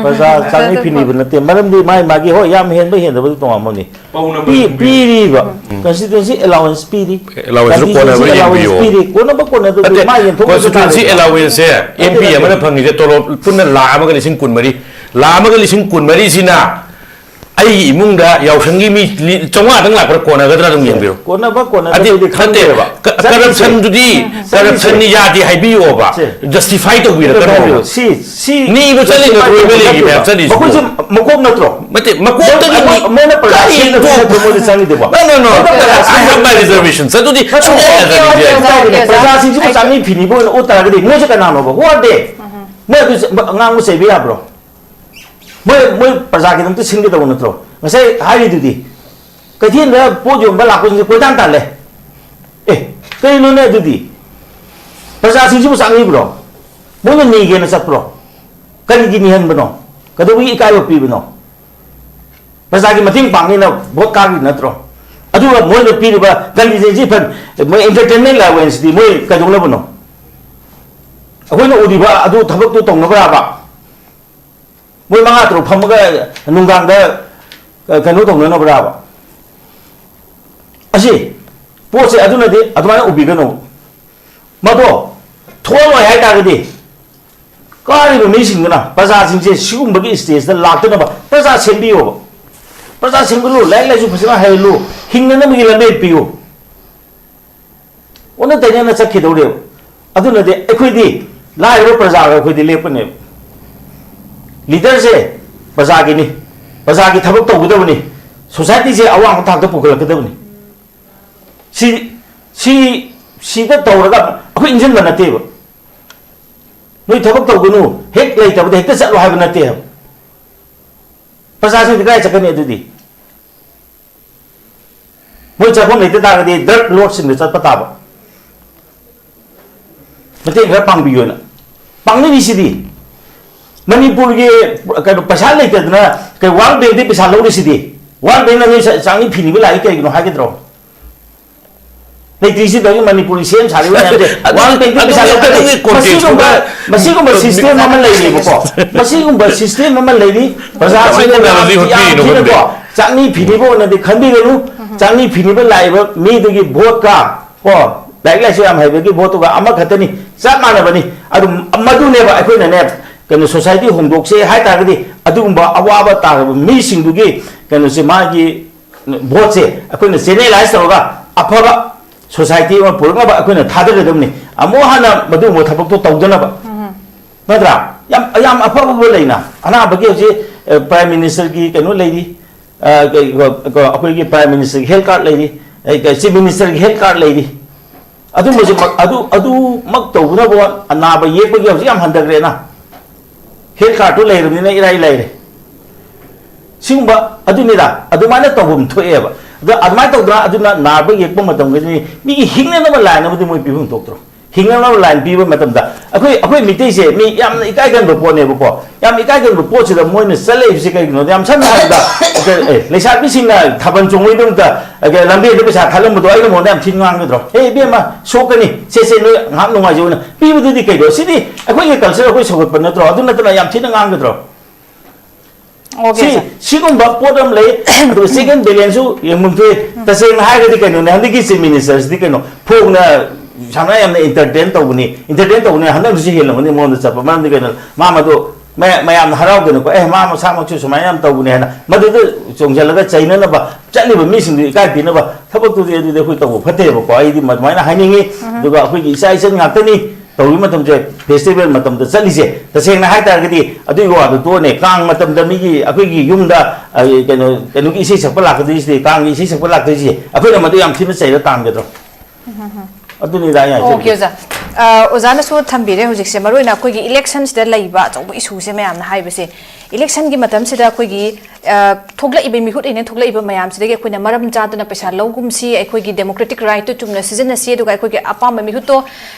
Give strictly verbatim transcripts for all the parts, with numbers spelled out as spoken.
ꯄ꯭ꯔꯖꯥ ꯆꯥꯡꯅꯤ ꯐꯤꯅꯤꯕ ꯅꯠꯇꯦ꯫ ꯃꯔꯝꯗꯤ ꯃꯥꯏ ꯃꯥꯒꯤ, ꯍꯣꯏ, ꯌꯥꯝ ꯍꯦꯟꯕ ꯍꯦꯟꯗꯕꯗꯤ ꯇꯣꯉꯥꯟꯕ ꯑꯃꯅꯤ꯫ ꯄꯤ-, ꯄꯤꯔꯤꯕ constituency allowance ꯄꯤꯔꯤ꯫ Allowance ꯁꯨ ꯀꯣꯟꯅꯕ Constituency allowance ꯌꯦꯡꯕꯤꯌꯣ꯫ ꯄꯤꯔꯤ꯫ ꯀꯣꯟꯅꯕ ꯀꯣꯟꯅꯗꯕꯗꯤ ꯃꯥ ꯌꯦꯟꯊꯣꯛꯅꯕ Constituency ꯇꯥꯔꯦꯗꯅ꯫ allowance ꯁꯦ ꯅꯠꯇꯦ, MP ꯅꯠꯇꯦ꯫ ꯑꯃꯅ ꯐꯪꯉꯤꯁꯦ ꯇꯣꯂꯣꯞ ꯄꯨꯟꯅ ꯂꯥꯈ ꯑꯃꯒ ꯂꯤꯁꯤꯡ ꯀꯨꯟꯃꯔꯤ꯫ ꯂꯥꯈ ꯑꯃꯒ ꯂꯤꯁꯤꯡ ꯀꯨꯟꯃꯔꯤꯁꯤꯅ ꯑꯩꯒꯤ ꯏꯃꯨꯡꯗ ꯌꯥꯎꯁꯪꯒꯤ ꯃꯤ ꯂꯤ-, ꯆꯥꯝꯃꯉꯥꯗꯪ ꯂꯥꯛꯄꯗ ꯀꯣꯟꯅꯒꯗ꯭ꯔꯥ ꯑꯗꯨꯝ ꯌꯦꯡꯕꯤꯔꯣ꯫ ꯀꯣꯟꯅꯕ ꯑꯗꯤ ꯀꯣꯟꯅꯗꯕꯗꯤ ꯅꯠꯇꯦ, ꯈꯪꯗꯦꯕ꯫ ꯀ-, ꯆꯠꯂꯤꯁꯦ꯫ corruption ꯗꯨꯗꯤ, ꯆꯠꯂꯤꯁꯦ꯫ corruption ꯅꯤ ꯌꯥꯗꯦ ꯍꯥꯏꯕꯤꯌꯣꯕ꯫ ꯁꯦ꯫ Justify ꯇꯧꯕꯤꯔꯛꯀꯅꯣ꯫ ꯁꯤ, ꯁꯤ, ꯅꯤꯕ ꯆꯠꯂꯤꯅ ꯇꯧꯔꯤꯕ ꯂꯩꯔꯤꯅꯦ ꯃꯌꯥꯝ ꯆꯠꯂꯤꯁꯤꯕꯣ꯫ ꯃꯈꯣꯏꯁꯦ ꯃꯀꯣꯛ ꯅꯠꯇ꯭ꯔꯣ? ꯅꯠꯇꯦ, ꯃꯀꯣꯛꯇꯒꯤ ꯃꯣꯏ-, ꯃꯣꯏꯅ ꯄ꯭ꯔꯖꯥ ꯀꯔꯤ ꯁꯦꯝꯅꯕ ꯃꯀꯣꯛ? ꯅꯠꯇ꯭ꯔꯣ ꯃꯣꯏꯗ ꯆꯪꯉꯤꯗꯨꯕꯣ? No, no, no. ꯃꯣꯏꯅ ꯄ꯭ꯔꯖꯥ I have my ꯁꯦꯝꯅꯕ reservation. ꯆꯠꯂꯨꯗꯤ ꯁꯨꯡꯌꯥ ꯌꯥꯗꯕꯅꯤꯁꯦ꯫ ꯄ꯭ꯔꯖꯥꯁꯤꯡꯁꯤꯕꯨ ꯆꯥꯡꯅꯤ ꯐꯤꯅꯤꯕ ꯑꯣꯏꯅ ꯑꯣꯠ ꯇꯥꯔꯒꯗꯤ ꯃꯣꯏꯁꯦ ꯀꯅꯥꯅꯣꯕ? Who are they? ꯃꯣꯏ ꯑꯗꯨ ꯆ-, ꯉꯥꯡꯕ ꯆꯩꯕ ꯌꯥꯕ꯭ꯔꯣ? ꯃꯣꯏ, ꯃꯣꯏ ꯄ꯭ꯔꯖꯥꯒꯤꯗꯃꯛꯇ ꯁꯤꯟꯒꯗꯧꯕ ꯅꯠꯇ꯭ꯔꯣ? ꯉꯁꯥꯏ ꯍꯥꯏꯔꯤꯗꯨꯗꯤ, ꯀꯩꯊꯦꯜꯗ ꯄꯣꯠ ꯌꯣꯟꯕ ꯂꯥꯛꯄꯁꯤꯡꯁꯦ ꯀꯣꯏꯇꯥꯟ ꯇꯥꯜꯂꯦ꯫ ꯑꯦ, ꯀꯩꯅꯣꯅꯦ ꯑꯗꯨꯗꯤ? ꯄ꯭ꯔꯖꯥꯁꯤꯡꯁꯤꯕꯨ ꯆꯥꯡꯅꯤꯕ꯭ꯔꯣ? ꯃꯣꯏꯅ ꯅꯤꯒꯦꯅ ꯆꯠꯄ꯭ꯔꯣ? ꯀꯔꯤꯒꯤ ꯅꯤꯍꯟꯕꯅꯣ? ꯀꯩꯗꯧꯕꯒꯤ ꯏꯀꯥꯏꯕ ꯄꯤꯕꯅꯣ? ꯄ꯭ꯔꯖꯥꯒꯤ ꯃꯇꯦꯡ ꯄꯥꯡꯅꯤꯅ ꯚꯣꯠ ꯀꯥꯈ꯭ꯔꯤ ꯅꯠꯇ꯭ꯔꯣ? ꯑꯗꯨꯒ ꯃꯣꯏꯅ ꯄꯤꯔꯤꯕ contingency fund, ꯃꯣꯏ entertainment allowance ꯗꯤ ꯃꯣꯏ ꯀꯩꯗꯧꯅꯕꯅꯣ? ꯑꯩꯈꯣꯏꯅ ꯎꯔꯤꯕ ꯑꯗꯨ ꯊꯕꯛꯇꯨ ꯇꯧꯅꯕ꯭ꯔꯥꯕ? ꯃꯣꯏ ꯃꯉꯥ ꯇꯔꯨꯛ ꯐꯝꯃꯒ ꯅꯨꯡꯗꯥꯡꯗ, ꯑ, ꯀꯩꯅꯣ ꯇꯧꯅꯅꯕ꯭ꯔꯥꯕ? ꯑꯁꯤ ꯄꯣꯠꯁꯦ ꯑꯗꯨꯅꯗꯤ ꯑꯗꯨꯃꯥꯏꯅ ꯎꯕꯤꯒꯅꯨ꯫ ꯃꯗꯣ ꯊꯣꯛꯍꯜꯂꯣꯏ ꯍꯥꯏ ꯇꯥꯔꯒꯗꯤ ꯀꯥꯔꯤꯕ ꯃꯤꯁꯤꯡꯗꯨꯅ ꯄ꯭ꯔꯖꯥꯁꯤꯡꯁꯦ ꯁꯤꯒꯨꯝꯕꯒꯤ stage ꯇ ꯂꯥꯛꯇꯅꯕ ꯄ꯭ꯔꯖꯥ ꯁꯦꯝꯕꯤꯌꯣꯕ꯫ ꯄ꯭ꯔꯖꯥ ꯁꯦꯝꯒꯠꯂꯨ, ꯂꯥꯏꯔꯤꯛ ꯂꯥꯏꯁꯨ ꯐꯖꯅ ꯍꯩꯍꯜꯂꯨ, ꯍꯤꯡꯅꯅꯕꯒꯤ ꯂꯝꯕꯦꯟ ꯄꯤꯌꯨ꯫ ꯑꯣꯟꯅ ꯇꯩꯅꯅ ꯆꯠꯈꯤꯗꯧꯔꯦꯕ꯫ ꯑꯗꯨꯅꯗꯤ ꯑꯩꯈꯣꯏꯗꯤ ꯂꯥꯏꯔꯕ ꯄ꯭ꯔꯖꯥꯒ ꯑꯩꯈꯣꯏꯗꯤ ꯂꯦꯞꯀꯅꯦꯕ꯫ Leader ꯁꯦ ꯄ꯭ꯔꯖꯥꯒꯤꯅꯤ, ꯄ꯭ꯔꯖꯥꯒꯤ ꯊꯕꯛ ꯇꯧꯒꯗꯕꯅꯤ, society ꯁꯦ ꯑꯋꯥꯡꯕ ꯊꯥꯛꯇ ꯄꯨꯈꯠꯂꯛꯀꯗꯕꯅꯤ꯫ ꯁꯤ, ꯁꯤ, ꯁꯤꯗ ꯇꯧꯔꯒ ꯑꯩꯈꯣꯏ ꯏꯟꯁꯤꯟꯕ ꯅꯠꯇꯦꯕ꯫ ꯅꯣꯏ ꯊꯕꯛ ꯇꯧꯒꯅꯨ, ꯍꯦꯛ ꯂꯩꯇꯕꯗ ꯍꯦꯛꯇ ꯆꯠꯂꯣ ꯍꯥꯏꯕ ꯅꯠꯇꯦꯕ꯫ ꯄ꯭ꯔꯖꯥꯁꯤꯡꯗꯤ ꯀꯗꯥꯏ ꯆꯠꯀꯅꯤ ꯑꯗꯨꯗꯤ? ꯃꯣꯏ ꯆꯠꯐꯝ ꯂꯩꯇ ꯇꯥꯔꯒꯗꯤ drug lord ꯁꯤꯡꯗ ꯆꯠꯄ ꯇꯥꯕ꯫ ꯃꯇꯦꯡ ꯈꯔ ꯄꯥꯡꯕꯤꯌꯣꯅ꯫ ꯄꯥꯡꯅꯔꯤꯁꯤꯗꯤ꯫ ꯃꯅꯤꯄꯨꯔꯒꯤ ꯀꯩꯅꯣ ꯄꯩꯁꯥ ꯂꯩꯇꯗꯅ ꯀꯩ World Bank ꯇꯩ ꯄꯩꯁꯥ ꯂꯧꯔꯤꯁꯤꯗꯤ꯫ World Bank ꯅ ꯅꯣꯏ ꯆꯥꯡꯅꯤ ꯐꯤꯅꯤꯕ ꯂꯥꯛꯏ ꯀꯩꯒꯤꯅꯣ ꯍꯥꯏꯒꯗ꯭ꯔꯣ? ꯂꯩꯇ꯭ꯔꯤꯁꯤꯗꯒꯤ ꯃꯅꯤꯄꯨꯔꯒꯤ ꯁꯦꯝ ꯁꯥꯔꯤꯕ ꯃꯌꯥꯝꯁꯦ ꯑꯗꯨ- ꯋꯥꯔꯜ ꯕꯦꯡꯛꯇ ꯑꯗꯨ- ꯄꯩꯁꯥ ꯑꯗꯨꯒꯤ ꯂꯧꯊꯣꯛꯀꯅꯤ꯫ ꯀꯣꯟꯇꯦꯛꯁꯇꯨꯒ ꯃꯁꯤꯒꯨꯝꯕ ꯃꯁꯤꯒꯨꯝꯕ ꯁꯤꯁꯇꯦꯝ ꯑꯃ ꯂꯩꯔꯤꯕꯀꯣ꯫ ꯃꯁꯤꯒꯨꯝꯕ ꯁꯤꯁꯇꯦꯝ ꯑꯃ ꯂꯩꯔꯤ꯫ ꯄ꯭ꯔꯖꯥꯁꯤꯡꯅ ꯀꯃꯥꯏꯅ ꯌꯥꯝ ꯇꯧꯅꯔꯁꯤ ꯌꯥꯝ ꯍꯣꯠꯄꯤꯅꯣ ꯈꯪꯗꯦ꯫ ꯊꯤꯅꯀꯣ ꯆꯥꯛꯅꯤ ꯐꯤꯅꯤꯕ ꯑꯣꯏꯅꯗꯤ ꯈꯟꯕꯤꯒꯅꯨ꯫ ꯆꯥꯛꯅꯤ ꯐꯤꯅꯤꯕ ꯂꯥꯛꯏꯕ ꯃꯤꯗꯨꯒꯤ ꯚꯣꯠꯀ ꯀꯣ ꯂꯥꯏꯔꯤꯛ ꯂꯥꯏꯁꯨ ꯌꯥꯝ ꯍꯩꯕꯒꯤ ꯚꯣꯠꯇꯨꯒ ꯑꯃꯈꯛꯇꯅꯤ꯫ ꯆꯞ ꯃꯥꯟꯅꯕꯅꯤ꯫ ꯑꯗꯨꯝ ꯃꯗꯨꯅꯦꯕ ꯑꯩꯈꯣꯏꯅꯅꯦ ꯀꯩꯅꯣ ꯁꯣꯁꯥꯏꯇꯤ ꯍꯣꯡꯗꯣꯛꯁꯦ ꯍꯥꯏ ꯇꯥꯔꯒꯗꯤ ꯑꯗꯨꯒꯨꯝꯕ ꯑꯋꯥꯕ ꯇꯥꯔꯕ ꯃꯤꯁꯤꯡꯗꯨꯒꯤ ꯀꯩꯅꯣꯁꯦ ꯃꯥꯒꯤ ꯚꯣꯠꯁꯦ ꯑꯩꯈꯣꯏꯅ ꯆꯦꯅꯦꯂꯥꯏꯁ ꯇꯧꯔꯒ ꯑꯐꯕ ꯁꯣꯁꯥꯏꯇꯤ ꯑꯃ ꯄꯨꯔꯛꯅꯕ ꯑꯩꯈꯣꯏꯅ ꯊꯥꯗꯒꯗꯕꯅꯤ꯫ ꯑꯃꯨꯛ ꯍꯟꯅ ꯃꯗꯨꯒꯨꯝꯕ ꯊꯕꯛꯇꯣ ꯇꯧꯗꯅꯕ꯫ ꯅꯠꯇ꯭ꯔꯥ? ꯌꯥꯝ ꯌꯥꯝ ꯑꯐꯕ ꯂꯩꯅ ꯑꯅꯥꯕꯒꯤ ꯍꯧꯖꯤꯛ ꯄ꯭ꯔꯥꯏꯝ ꯃꯤꯅꯤꯁꯇꯔꯒꯤ ꯀꯩꯅꯣ ꯂꯩꯔꯤ꯫ ꯑ, ꯀꯩ- ꯀ- ꯀ- ꯑꯩꯈꯣꯏꯒꯤ ꯄ꯭ꯔꯥꯏꯝ ꯃꯤꯅꯤꯁꯇꯔꯒꯤ ꯍꯦꯜꯊ ꯀꯥꯔꯗ ꯂꯩꯔꯤ꯫ ꯑꯩ- ꯀ- ꯆꯤꯐ ꯃꯤꯅꯤꯁꯇꯔꯒꯤ ꯍꯦꯜꯊ ꯀꯥꯔꯗ ꯂꯩꯔꯤ꯫ ꯑꯗꯨꯝꯕꯁꯦ ꯃꯛ- ꯑꯗꯨ ꯑꯗꯨꯃꯛ ꯇꯧꯕꯅꯕꯨ ꯑꯅꯥꯕ ꯌꯦꯛꯄꯒꯤ ꯍꯧꯖꯤꯛ ꯌꯥꯝ ꯍꯟꯊꯈ꯭ꯔꯦꯅ꯫ ꯍꯦꯜꯊ ꯀꯥꯔꯗꯇꯨ ꯂꯩꯔꯕꯅꯤꯅ ꯏꯔꯥꯏ ꯂꯥꯏꯔꯦ꯫ ꯁꯤꯒꯨꯝꯕ ꯑꯗꯨꯅꯤꯗ ꯑꯗꯨꯃꯥꯏꯅ ꯇꯧꯐꯝ ꯊꯣꯛꯑꯦꯕ꯫ ꯑꯗꯣ ꯑꯗꯨꯃꯥꯏꯅ ꯇꯧꯗꯅ ꯑꯗꯨꯅ ꯅꯥꯕ ꯌꯦꯛꯄ ꯃꯇꯝꯒꯤꯗꯤ ꯃꯤꯒꯤ ꯍꯤꯡꯅꯅꯕ ꯂꯥꯏꯅꯕꯗꯤ ꯃꯣꯏ ꯄꯤꯐꯝ ꯊꯣꯛꯇ꯭ꯔꯣ? ꯍꯤꯡꯅꯅꯕ ꯂꯥꯏꯟ ꯄꯤꯕ ꯃꯇꯝꯗ ꯑꯩꯈꯣꯏ ꯑꯩꯈꯣꯏ ꯃꯤꯇꯩꯁꯦ ꯃꯤ ꯌꯥꯝꯅ ꯏꯀꯥꯏꯒꯟꯕ ꯄꯣꯠꯅꯦꯕꯀꯣ꯫ ꯌꯥꯝ ꯏꯀꯥꯏꯒꯟꯕ ꯄꯣꯠꯁꯤꯗ ꯃꯣꯏꯅ ꯆꯠꯂꯛꯏꯕꯁꯤ ꯀꯩꯒꯤꯅꯣꯗ ꯌꯥꯝ ꯁꯝꯅ ꯍꯥꯏꯔꯕꯗ ꯑꯦ, ꯂꯩꯁꯥꯕꯤꯁꯤꯡꯅ ꯊꯥꯕꯜ ꯆꯣꯡꯕꯒꯤꯗꯃꯛꯇ ꯑꯦ, ꯂꯝꯕꯦꯟꯗ ꯄꯩꯁꯥ ꯊꯥꯗꯂꯝꯕꯗꯣ ꯑꯩꯅ ꯃꯉꯣꯟꯗ ꯌꯥꯝ ꯊꯤꯅ ꯉꯥꯡꯒꯗ꯭ꯔꯣ? "ꯍꯦ ꯏꯕꯦꯝꯃ, ꯁꯣꯛꯀꯅꯤ, ꯁꯦ ꯁꯦ ꯅꯣꯏ ꯉꯥꯏꯍꯥꯛ ꯅꯨꯡꯉꯥꯏꯖꯧꯅ" ꯄꯤꯕꯗꯨꯗꯤ ꯀꯩꯗꯧ? ꯁꯤꯗꯤ ꯑꯩꯈꯣꯏꯒꯤ ꯀꯜꯆꯔ ꯑꯩꯈꯣꯏ ꯁꯧꯒꯠꯄ ꯅꯠꯇ꯭ꯔꯣ? ꯑꯗꯨ ꯅꯠꯇꯅ ꯌꯥꯝ ꯊꯤꯅ ꯉꯥꯡꯒꯗ꯭ꯔꯣ? ꯑꯣꯀꯦ, ꯁꯤ ꯁꯥꯔ꯫ ꯁꯤꯒꯨꯝꯕ ꯄꯣꯠ ꯑꯃ ꯂꯩ꯫ ꯑꯗꯨꯒ ꯆꯦꯛ ꯑꯦꯟ ꯕꯦꯂꯦꯟꯁꯁꯨ ꯌꯦꯡꯐꯝ ꯊꯣꯛꯑꯦ꯫ ꯇꯁꯦꯡꯅ ꯍꯥꯏꯔꯒꯗꯤ ꯀꯩꯅꯣꯅꯦ, ꯍꯟꯗꯛꯀꯤ ꯆꯤꯐ ꯃꯤꯅꯤꯁꯇꯔꯁꯤꯗꯤ ꯀꯩꯅꯣ ꯐꯣꯡꯅ ꯁꯥꯟꯅ ꯌꯥꯝꯅ ꯏꯟꯇꯔꯇꯦꯟ ꯇꯧꯕꯅꯤ꯫ ꯏꯟꯇꯔꯇꯦꯟ ꯇꯧꯕꯅꯤ ꯍꯟꯗꯛꯁꯨ ꯍꯦꯜꯂꯝꯒꯅꯤ ꯃꯉꯣꯟꯗ ꯆꯠꯄ꯫ ꯃꯔꯝꯗꯤ ꯀꯩꯅꯣ, ꯃꯥ ꯃꯗꯨ ꯃꯌꯥꯝ- ꯃꯌꯥꯝꯅ ꯍꯔꯥꯎꯗꯅꯀꯣ, "ꯑꯦ, ꯃꯥ ꯃꯁꯥꯃꯛꯁꯨ ꯁꯨꯃꯥꯏꯅ ꯌꯥꯝ ꯇꯧꯕꯅꯦ" ꯍꯥꯏꯅ ꯃꯗꯨꯗ ꯆꯣꯡꯁꯤꯜꯂꯒ ꯆꯩꯅꯅꯕ ꯆꯠꯂꯤꯕ ꯃꯤꯁꯤꯡꯗꯨ ꯏꯀꯥꯏ ꯄꯤꯅꯕ ꯊꯕꯛꯇꯨꯗꯤ ꯑꯗꯨꯗꯤ ꯑꯩꯈꯣꯏ ꯇꯧꯕ ꯐꯠꯇꯦꯕꯀꯣ꯫ ꯑꯩꯗꯤ ꯑꯗꯨꯃꯥꯏꯅ ꯍꯥꯏꯅꯤꯡꯉꯤ꯫ ꯑꯗꯨꯒ ꯑꯩꯈꯣꯏꯒꯤ ꯏꯆꯥ ꯏꯆꯟ ꯉꯥꯛꯇꯅꯤ ꯇꯧꯔꯤꯕ ꯃꯇꯝꯁꯦ, ꯐꯦꯁꯇꯤꯚꯦꯜ ꯃꯇꯝꯗ ꯆꯠꯂꯤꯁꯦ꯫ ꯇꯁꯦꯡꯅ ꯍꯥꯏ ꯇꯥꯔꯒꯗꯤ ꯑꯗꯨꯒꯤ ꯋꯥꯗꯨ ꯇꯣꯛꯑꯅꯦ꯫ ꯀꯥꯡ ꯃꯇꯝꯗ ꯃꯤꯒꯤ, ꯑꯩꯈꯣꯏꯒꯤ ꯌꯨꯝꯗ, ꯑ, ꯀꯩꯅꯣ, ꯀꯩꯅꯣꯒꯤ ꯏꯁꯩ ꯁꯛꯄ ꯂꯥꯛꯀꯗꯣꯏꯁꯤꯗꯤ, ꯀꯥꯡꯒꯤ ꯏꯁꯩ ꯁꯛꯄ ꯂꯥꯛꯇꯣꯏꯁꯤ ꯑꯩꯈꯣꯏꯅ ꯃꯗꯨ ꯌꯥꯝ ꯊꯤꯅ ꯆꯩꯔ ꯇꯥꯟꯒꯗ꯭ꯔꯣ? ꯑꯗꯨꯅꯤꯗ ꯑꯩꯅ ꯍꯥꯏꯖꯅꯤꯡꯕ꯫ ꯑꯣꯀꯦ, ꯑꯣꯖꯥ꯫ ꯑ, ꯑꯣꯖꯥꯅꯁꯨ ꯊꯝꯕꯤꯔꯦ ꯍꯧꯖꯤꯛꯁꯦ, ꯃꯔꯨꯑꯣꯏꯅ ꯑꯩꯈꯣꯏꯒꯤ ꯏꯂꯦꯛꯁꯟꯁꯤꯗ ꯂꯩꯕ ꯑꯆꯧꯕ ꯏꯁꯨꯁꯦ ꯃꯌꯥꯝꯅ ꯍꯥꯏꯕꯁꯦ, ꯏꯂꯦꯛꯁꯟꯒꯤ ꯃꯇꯝꯁꯤꯗ ꯑꯩꯈꯣꯏꯒꯤ ꯊꯣꯛꯂꯛꯏꯕ ꯃꯤꯍꯨꯠ ꯑꯩꯅ ꯊꯣꯛꯂꯛꯏꯕ ꯃꯌꯥꯝꯁꯤꯗꯒꯤ ꯑꯩꯈꯣꯏꯅ ꯃꯔꯝ ꯆꯥꯗꯅ ꯄꯩꯁꯥ ꯂꯧꯒꯨꯝꯁꯤ, ꯑꯩꯈꯣꯏꯒꯤ democratic rightꯇꯨ ꯆꯨꯝꯅ ꯁꯤꯖꯤꯟꯅꯁꯤ, ꯑꯗꯨꯒ ꯑꯩꯈꯣꯏꯒꯤ ꯑꯄꯥꯝꯕ ꯃꯤꯍꯨꯠꯇꯣ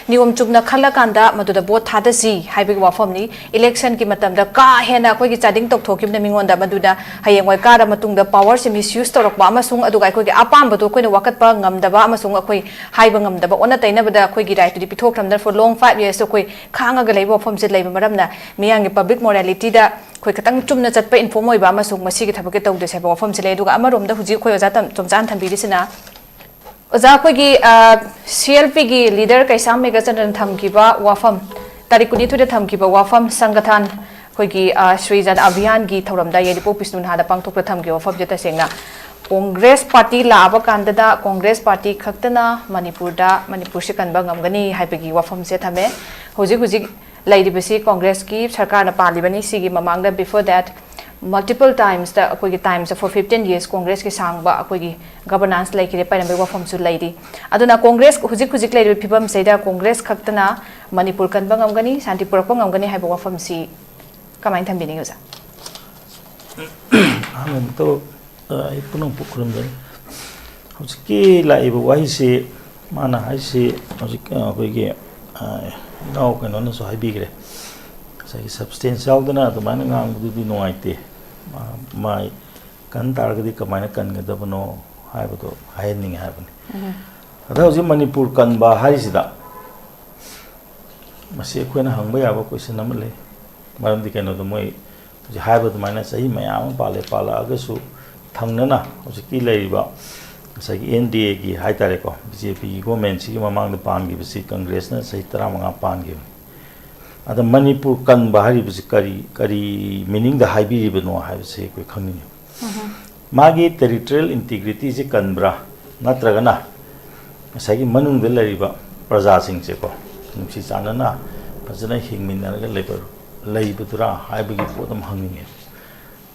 ꯅꯤꯌꯣꯝ ꯆꯨꯝꯅ ꯈꯜꯂꯀꯥꯟꯗ ꯃꯗꯨꯗ vote ꯊꯥꯗꯁꯤ ꯍꯥꯏꯕꯒꯤ ꯋꯥꯐꯝꯅꯤ꯫ Electionꯒꯤ ꯃꯇꯝꯗ ꯀꯥ ꯍꯦꯟꯅ ꯑꯩꯈꯣꯏꯒꯤ ꯆꯥꯗꯤꯡ ꯇꯧꯊꯣꯛꯈꯤꯕꯅ ꯃꯤꯉꯣꯟꯗ, ꯃꯗꯨꯗ ꯍꯌꯦꯡꯋꯥꯏ ꯀꯥꯔ ꯃꯇꯨꯡꯗ powerꯁꯦ misuse ꯇꯧꯔꯛꯄ ꯑꯃꯁꯨꯡ ꯑꯗꯨꯒ ꯑꯩꯈꯣꯏꯒꯤ ꯑꯄꯥꯝꯕꯗꯣ ꯑꯩꯈꯣꯏꯅ ꯋꯥꯀꯠꯄ ꯉꯝꯗꯕ ꯑꯃꯁꯨꯡ ꯑꯩꯈꯣꯏ ꯍꯥꯏꯕ ꯉꯝꯗꯕ, ꯑꯣꯟꯅ ꯇꯩꯅꯕꯗ ꯑꯩꯈꯣꯏꯒꯤ rightꯇꯨꯗꯤ ꯄꯤꯊꯣꯛꯈ꯭ꯔꯕꯅꯤꯅ for long five yearsꯇ ꯑꯩꯈꯣꯏ ꯈꯥꯡꯉꯒ ꯂꯩꯕ ꯋꯥꯐꯝꯁꯦ ꯂꯩꯕ ꯃꯔꯝꯅ ꯃꯤꯌꯥꯝꯒꯤ public moralityꯗ ꯑꯩꯈꯣꯏ ꯈꯤꯇꯪ ꯆꯨꯝꯅ ꯆꯠꯄ, inform ꯑꯣꯏꯕ ꯑꯃꯁꯨꯡ ꯃꯁꯤꯒꯤ ꯊꯕꯛꯁꯦ ꯇꯧꯗꯁꯦ ꯍꯥꯏꯕ ꯋꯥꯐꯝꯁꯦ ꯂꯩ꯫ ꯑꯗꯨꯒ ꯑꯃꯔꯣꯝꯗ ꯍꯧꯖꯤꯛ ꯑꯩꯈꯣꯏ ꯑꯣꯖꯥ ꯇꯝ-, ꯇꯣꯝꯆꯥꯅ ꯊꯝꯕꯤꯔꯤꯁꯤꯅ, ꯑꯣꯖꯥ, ꯑꯩꯈꯣꯏꯒꯤ CLPꯒꯤ leader ꯀꯩꯁꯥꯝ ꯃꯦꯘꯆꯟꯗ꯭ꯔꯅ ꯊꯝꯈꯤꯕ ꯋꯥꯐꯝ, ꯇꯥꯔꯤꯛ ꯀꯨꯟꯅꯤꯊꯣꯏꯗ ꯊꯝꯈꯤꯕ ꯋꯥꯐꯝ, ꯁꯪꯒꯊꯥꯟ ꯑꯩꯈꯣꯏꯒꯤ ꯁ꯭ꯔꯤ ꯖꯟ ꯑꯚꯤꯌꯥꯟꯒꯤ ꯊꯧꯔꯝꯗ ꯌꯥꯏꯔꯤꯄꯣꯛ ꯕꯤꯁꯅꯨ ꯅꯍꯥꯗ ꯄꯥꯡꯊꯣꯛꯄꯗ ꯊꯝꯈꯤꯕ ꯋꯥꯐꯝꯁꯦ ꯇꯁꯦꯡꯅ ꯀꯣꯡꯒ꯭ꯔꯦꯁ ꯄꯥꯔꯇꯤ ꯂꯥꯛꯑꯕ ꯀꯥꯟꯗꯗ ꯀꯣꯡꯒ꯭ꯔꯦꯁ ꯄꯥꯔꯇꯤ ꯈꯛꯇꯅ ꯃꯅꯤꯄꯨꯔꯗ, ꯃꯅꯤꯄꯨꯔꯁꯤ ꯀꯟꯕ ꯉꯝꯒꯅꯤ ꯍꯥꯏꯕꯒꯤ ꯋꯥꯐꯝꯁꯦ ꯊꯝꯃꯦ꯫ ꯍꯧꯖꯤꯛ ꯍꯧꯖꯤꯛ ꯂꯩꯔꯤꯕꯁꯤ ꯀꯣꯡꯒ꯭ꯔꯦꯁꯀꯤ ꯁꯔꯀꯥꯔꯅ ꯄꯥꯜꯂꯤꯕꯅꯤ꯫ ꯁꯤꯒꯤ ꯃꯃꯥꯡꯗ, before that, multiple timesꯇ ꯑꯩꯈꯣꯏꯒꯤ times for fifteen years ꯀꯣꯡꯒ꯭ꯔꯦꯁꯀꯤ ꯁꯥꯡꯕ ꯑꯩꯈꯣꯏꯒꯤ governance ꯂꯩꯈꯤꯗꯦ, ꯄꯥꯏꯔꯝꯕꯒꯤ ꯋꯥꯐꯝꯁꯨ ꯂꯩꯔꯤ꯫ ꯑꯗꯨꯅ ꯀꯣꯡꯒ꯭ꯔꯦꯁ ꯍꯧꯖꯤꯛ ꯍꯧꯖꯤꯛ ꯂꯩꯔꯤꯕ ꯐꯤꯕꯝꯁꯤꯗ ꯀꯣꯡꯒ꯭ꯔꯦꯁ ꯈꯛꯇꯅ ꯃꯅꯤꯄꯨꯔ ꯀꯟꯕ ꯉꯝꯒꯅꯤ, ꯁꯥꯟꯇꯤ ꯄꯨꯔꯛꯄ ꯉꯝꯒꯅꯤ ꯍꯥꯏꯕ ꯋꯥꯐꯝꯁꯤ ꯀꯃꯥꯏꯅ ꯊꯝꯕꯤꯅꯤꯡꯉꯤ, ꯑꯣꯖꯥ? ꯑꯍꯥꯟꯕꯃꯛꯇ, ꯑ, ꯑꯩ ꯄꯨꯝꯅꯃꯛꯄꯨ ꯈꯨꯔꯨꯝꯖꯔꯤ꯫ ꯍꯧꯖꯤꯛꯀꯤ ꯂꯥꯛꯏꯕ ꯋꯥꯍꯩꯁꯤ, ꯃꯥꯅ ꯍꯥꯏꯁꯤ ꯍꯧꯖꯤꯛ, ꯑ, ꯑꯩꯈꯣꯏꯒꯤ, ꯑ, ꯏꯅꯥꯎ ꯀꯩꯅꯣꯅꯁꯨ ꯍꯥꯏꯕꯤꯈ꯭ꯔꯦ, ꯉꯁꯥꯏꯒꯤ substance ꯌꯥꯎꯗꯅ ꯑꯗꯨꯃꯥꯏꯅ ꯉꯥꯡꯕꯗꯨꯗꯤ ꯅꯨꯡꯉꯥꯏꯇꯦ꯫ ꯃꯥ-, ꯃꯥꯏ ꯀꯟ ꯇꯥꯔꯒꯗꯤ ꯀꯃꯥꯏꯅ ꯀꯟꯒꯗꯕꯅꯣ ꯍꯥꯏꯕꯗꯣ ꯍꯥꯏꯍꯟꯅꯤꯡꯉꯦ ꯍꯥꯏꯕꯅꯤ꯫ ꯑꯗ ꯍꯧꯖꯤꯛ ꯃꯅꯤꯄꯨꯔ ꯀꯟꯕ ꯍꯥꯏꯔꯤꯁꯤꯗ ꯃꯁꯤ ꯑꯩꯈꯣꯏꯅ ꯍꯪꯕ ꯌꯥꯕ question ꯑꯃ ꯂꯩ꯫ ꯃꯔꯝꯗꯤ ꯀꯩꯅꯣꯗꯣ, ꯃꯣꯏ ꯍꯧꯖꯤꯛ ꯍꯥꯏꯕ ꯑꯗꯨꯃꯥꯏꯅ ꯆꯍꯤ ꯃꯌꯥꯝ ꯑꯃ ꯄꯥꯜꯂꯦ, ꯄꯥꯜꯂꯛꯑꯒꯁꯨ ꯊꯪꯅꯅ ꯍꯧꯖꯤꯛꯀꯤ ꯂꯩꯔꯤꯕ ꯉꯁꯥꯏꯒꯤ NDAꯒꯤ ꯍꯥꯏꯇꯥꯔꯦꯀꯣ, BJPꯒꯤ governmentꯁꯤꯒꯤ ꯃꯃꯥꯡꯗ ꯄꯥꯟꯈꯤꯕꯁꯤ ꯀꯪꯒ꯭ꯔꯦꯁꯅ ꯆꯍꯤ ꯇꯔꯥꯃꯉꯥ ꯄꯥꯟꯈꯤꯕꯅꯤ꯫ ꯑꯗ ꯃꯅꯤꯄꯨꯔ ꯀꯟꯕ ꯍꯥꯏꯔꯤꯕꯁꯤ ꯀꯔꯤ, ꯀꯔꯤ meaningꯗ ꯍꯥꯏꯕꯤꯔꯤꯕꯅꯣ ꯍꯥꯏꯕꯁꯤ ꯑꯩꯈꯣꯏ ꯈꯪꯅꯤꯡꯉꯤ꯫ ꯃꯥꯒꯤ territorial integrityꯁꯦ ꯀꯟꯕ꯭ꯔꯥ, ꯅꯠꯇ꯭ꯔꯒꯅ ꯉꯁꯥꯏꯒꯤ ꯃꯅꯨꯡꯗ ꯂꯩꯔꯤꯕ ꯄ꯭ꯔꯖꯥꯁꯤꯡꯁꯦꯀꯣ, ꯅꯨꯡꯁꯤ ꯆꯥꯟꯅꯅ ꯐꯖꯅ ꯍꯤꯡꯃꯤꯟꯅꯔꯒ ꯂꯩꯕ, ꯂꯩꯕꯗꯨꯔꯥ ꯍꯥꯏꯕꯒꯤ ꯄꯣꯠ ꯑꯃ ꯍꯪꯅꯤꯡꯉꯦ꯫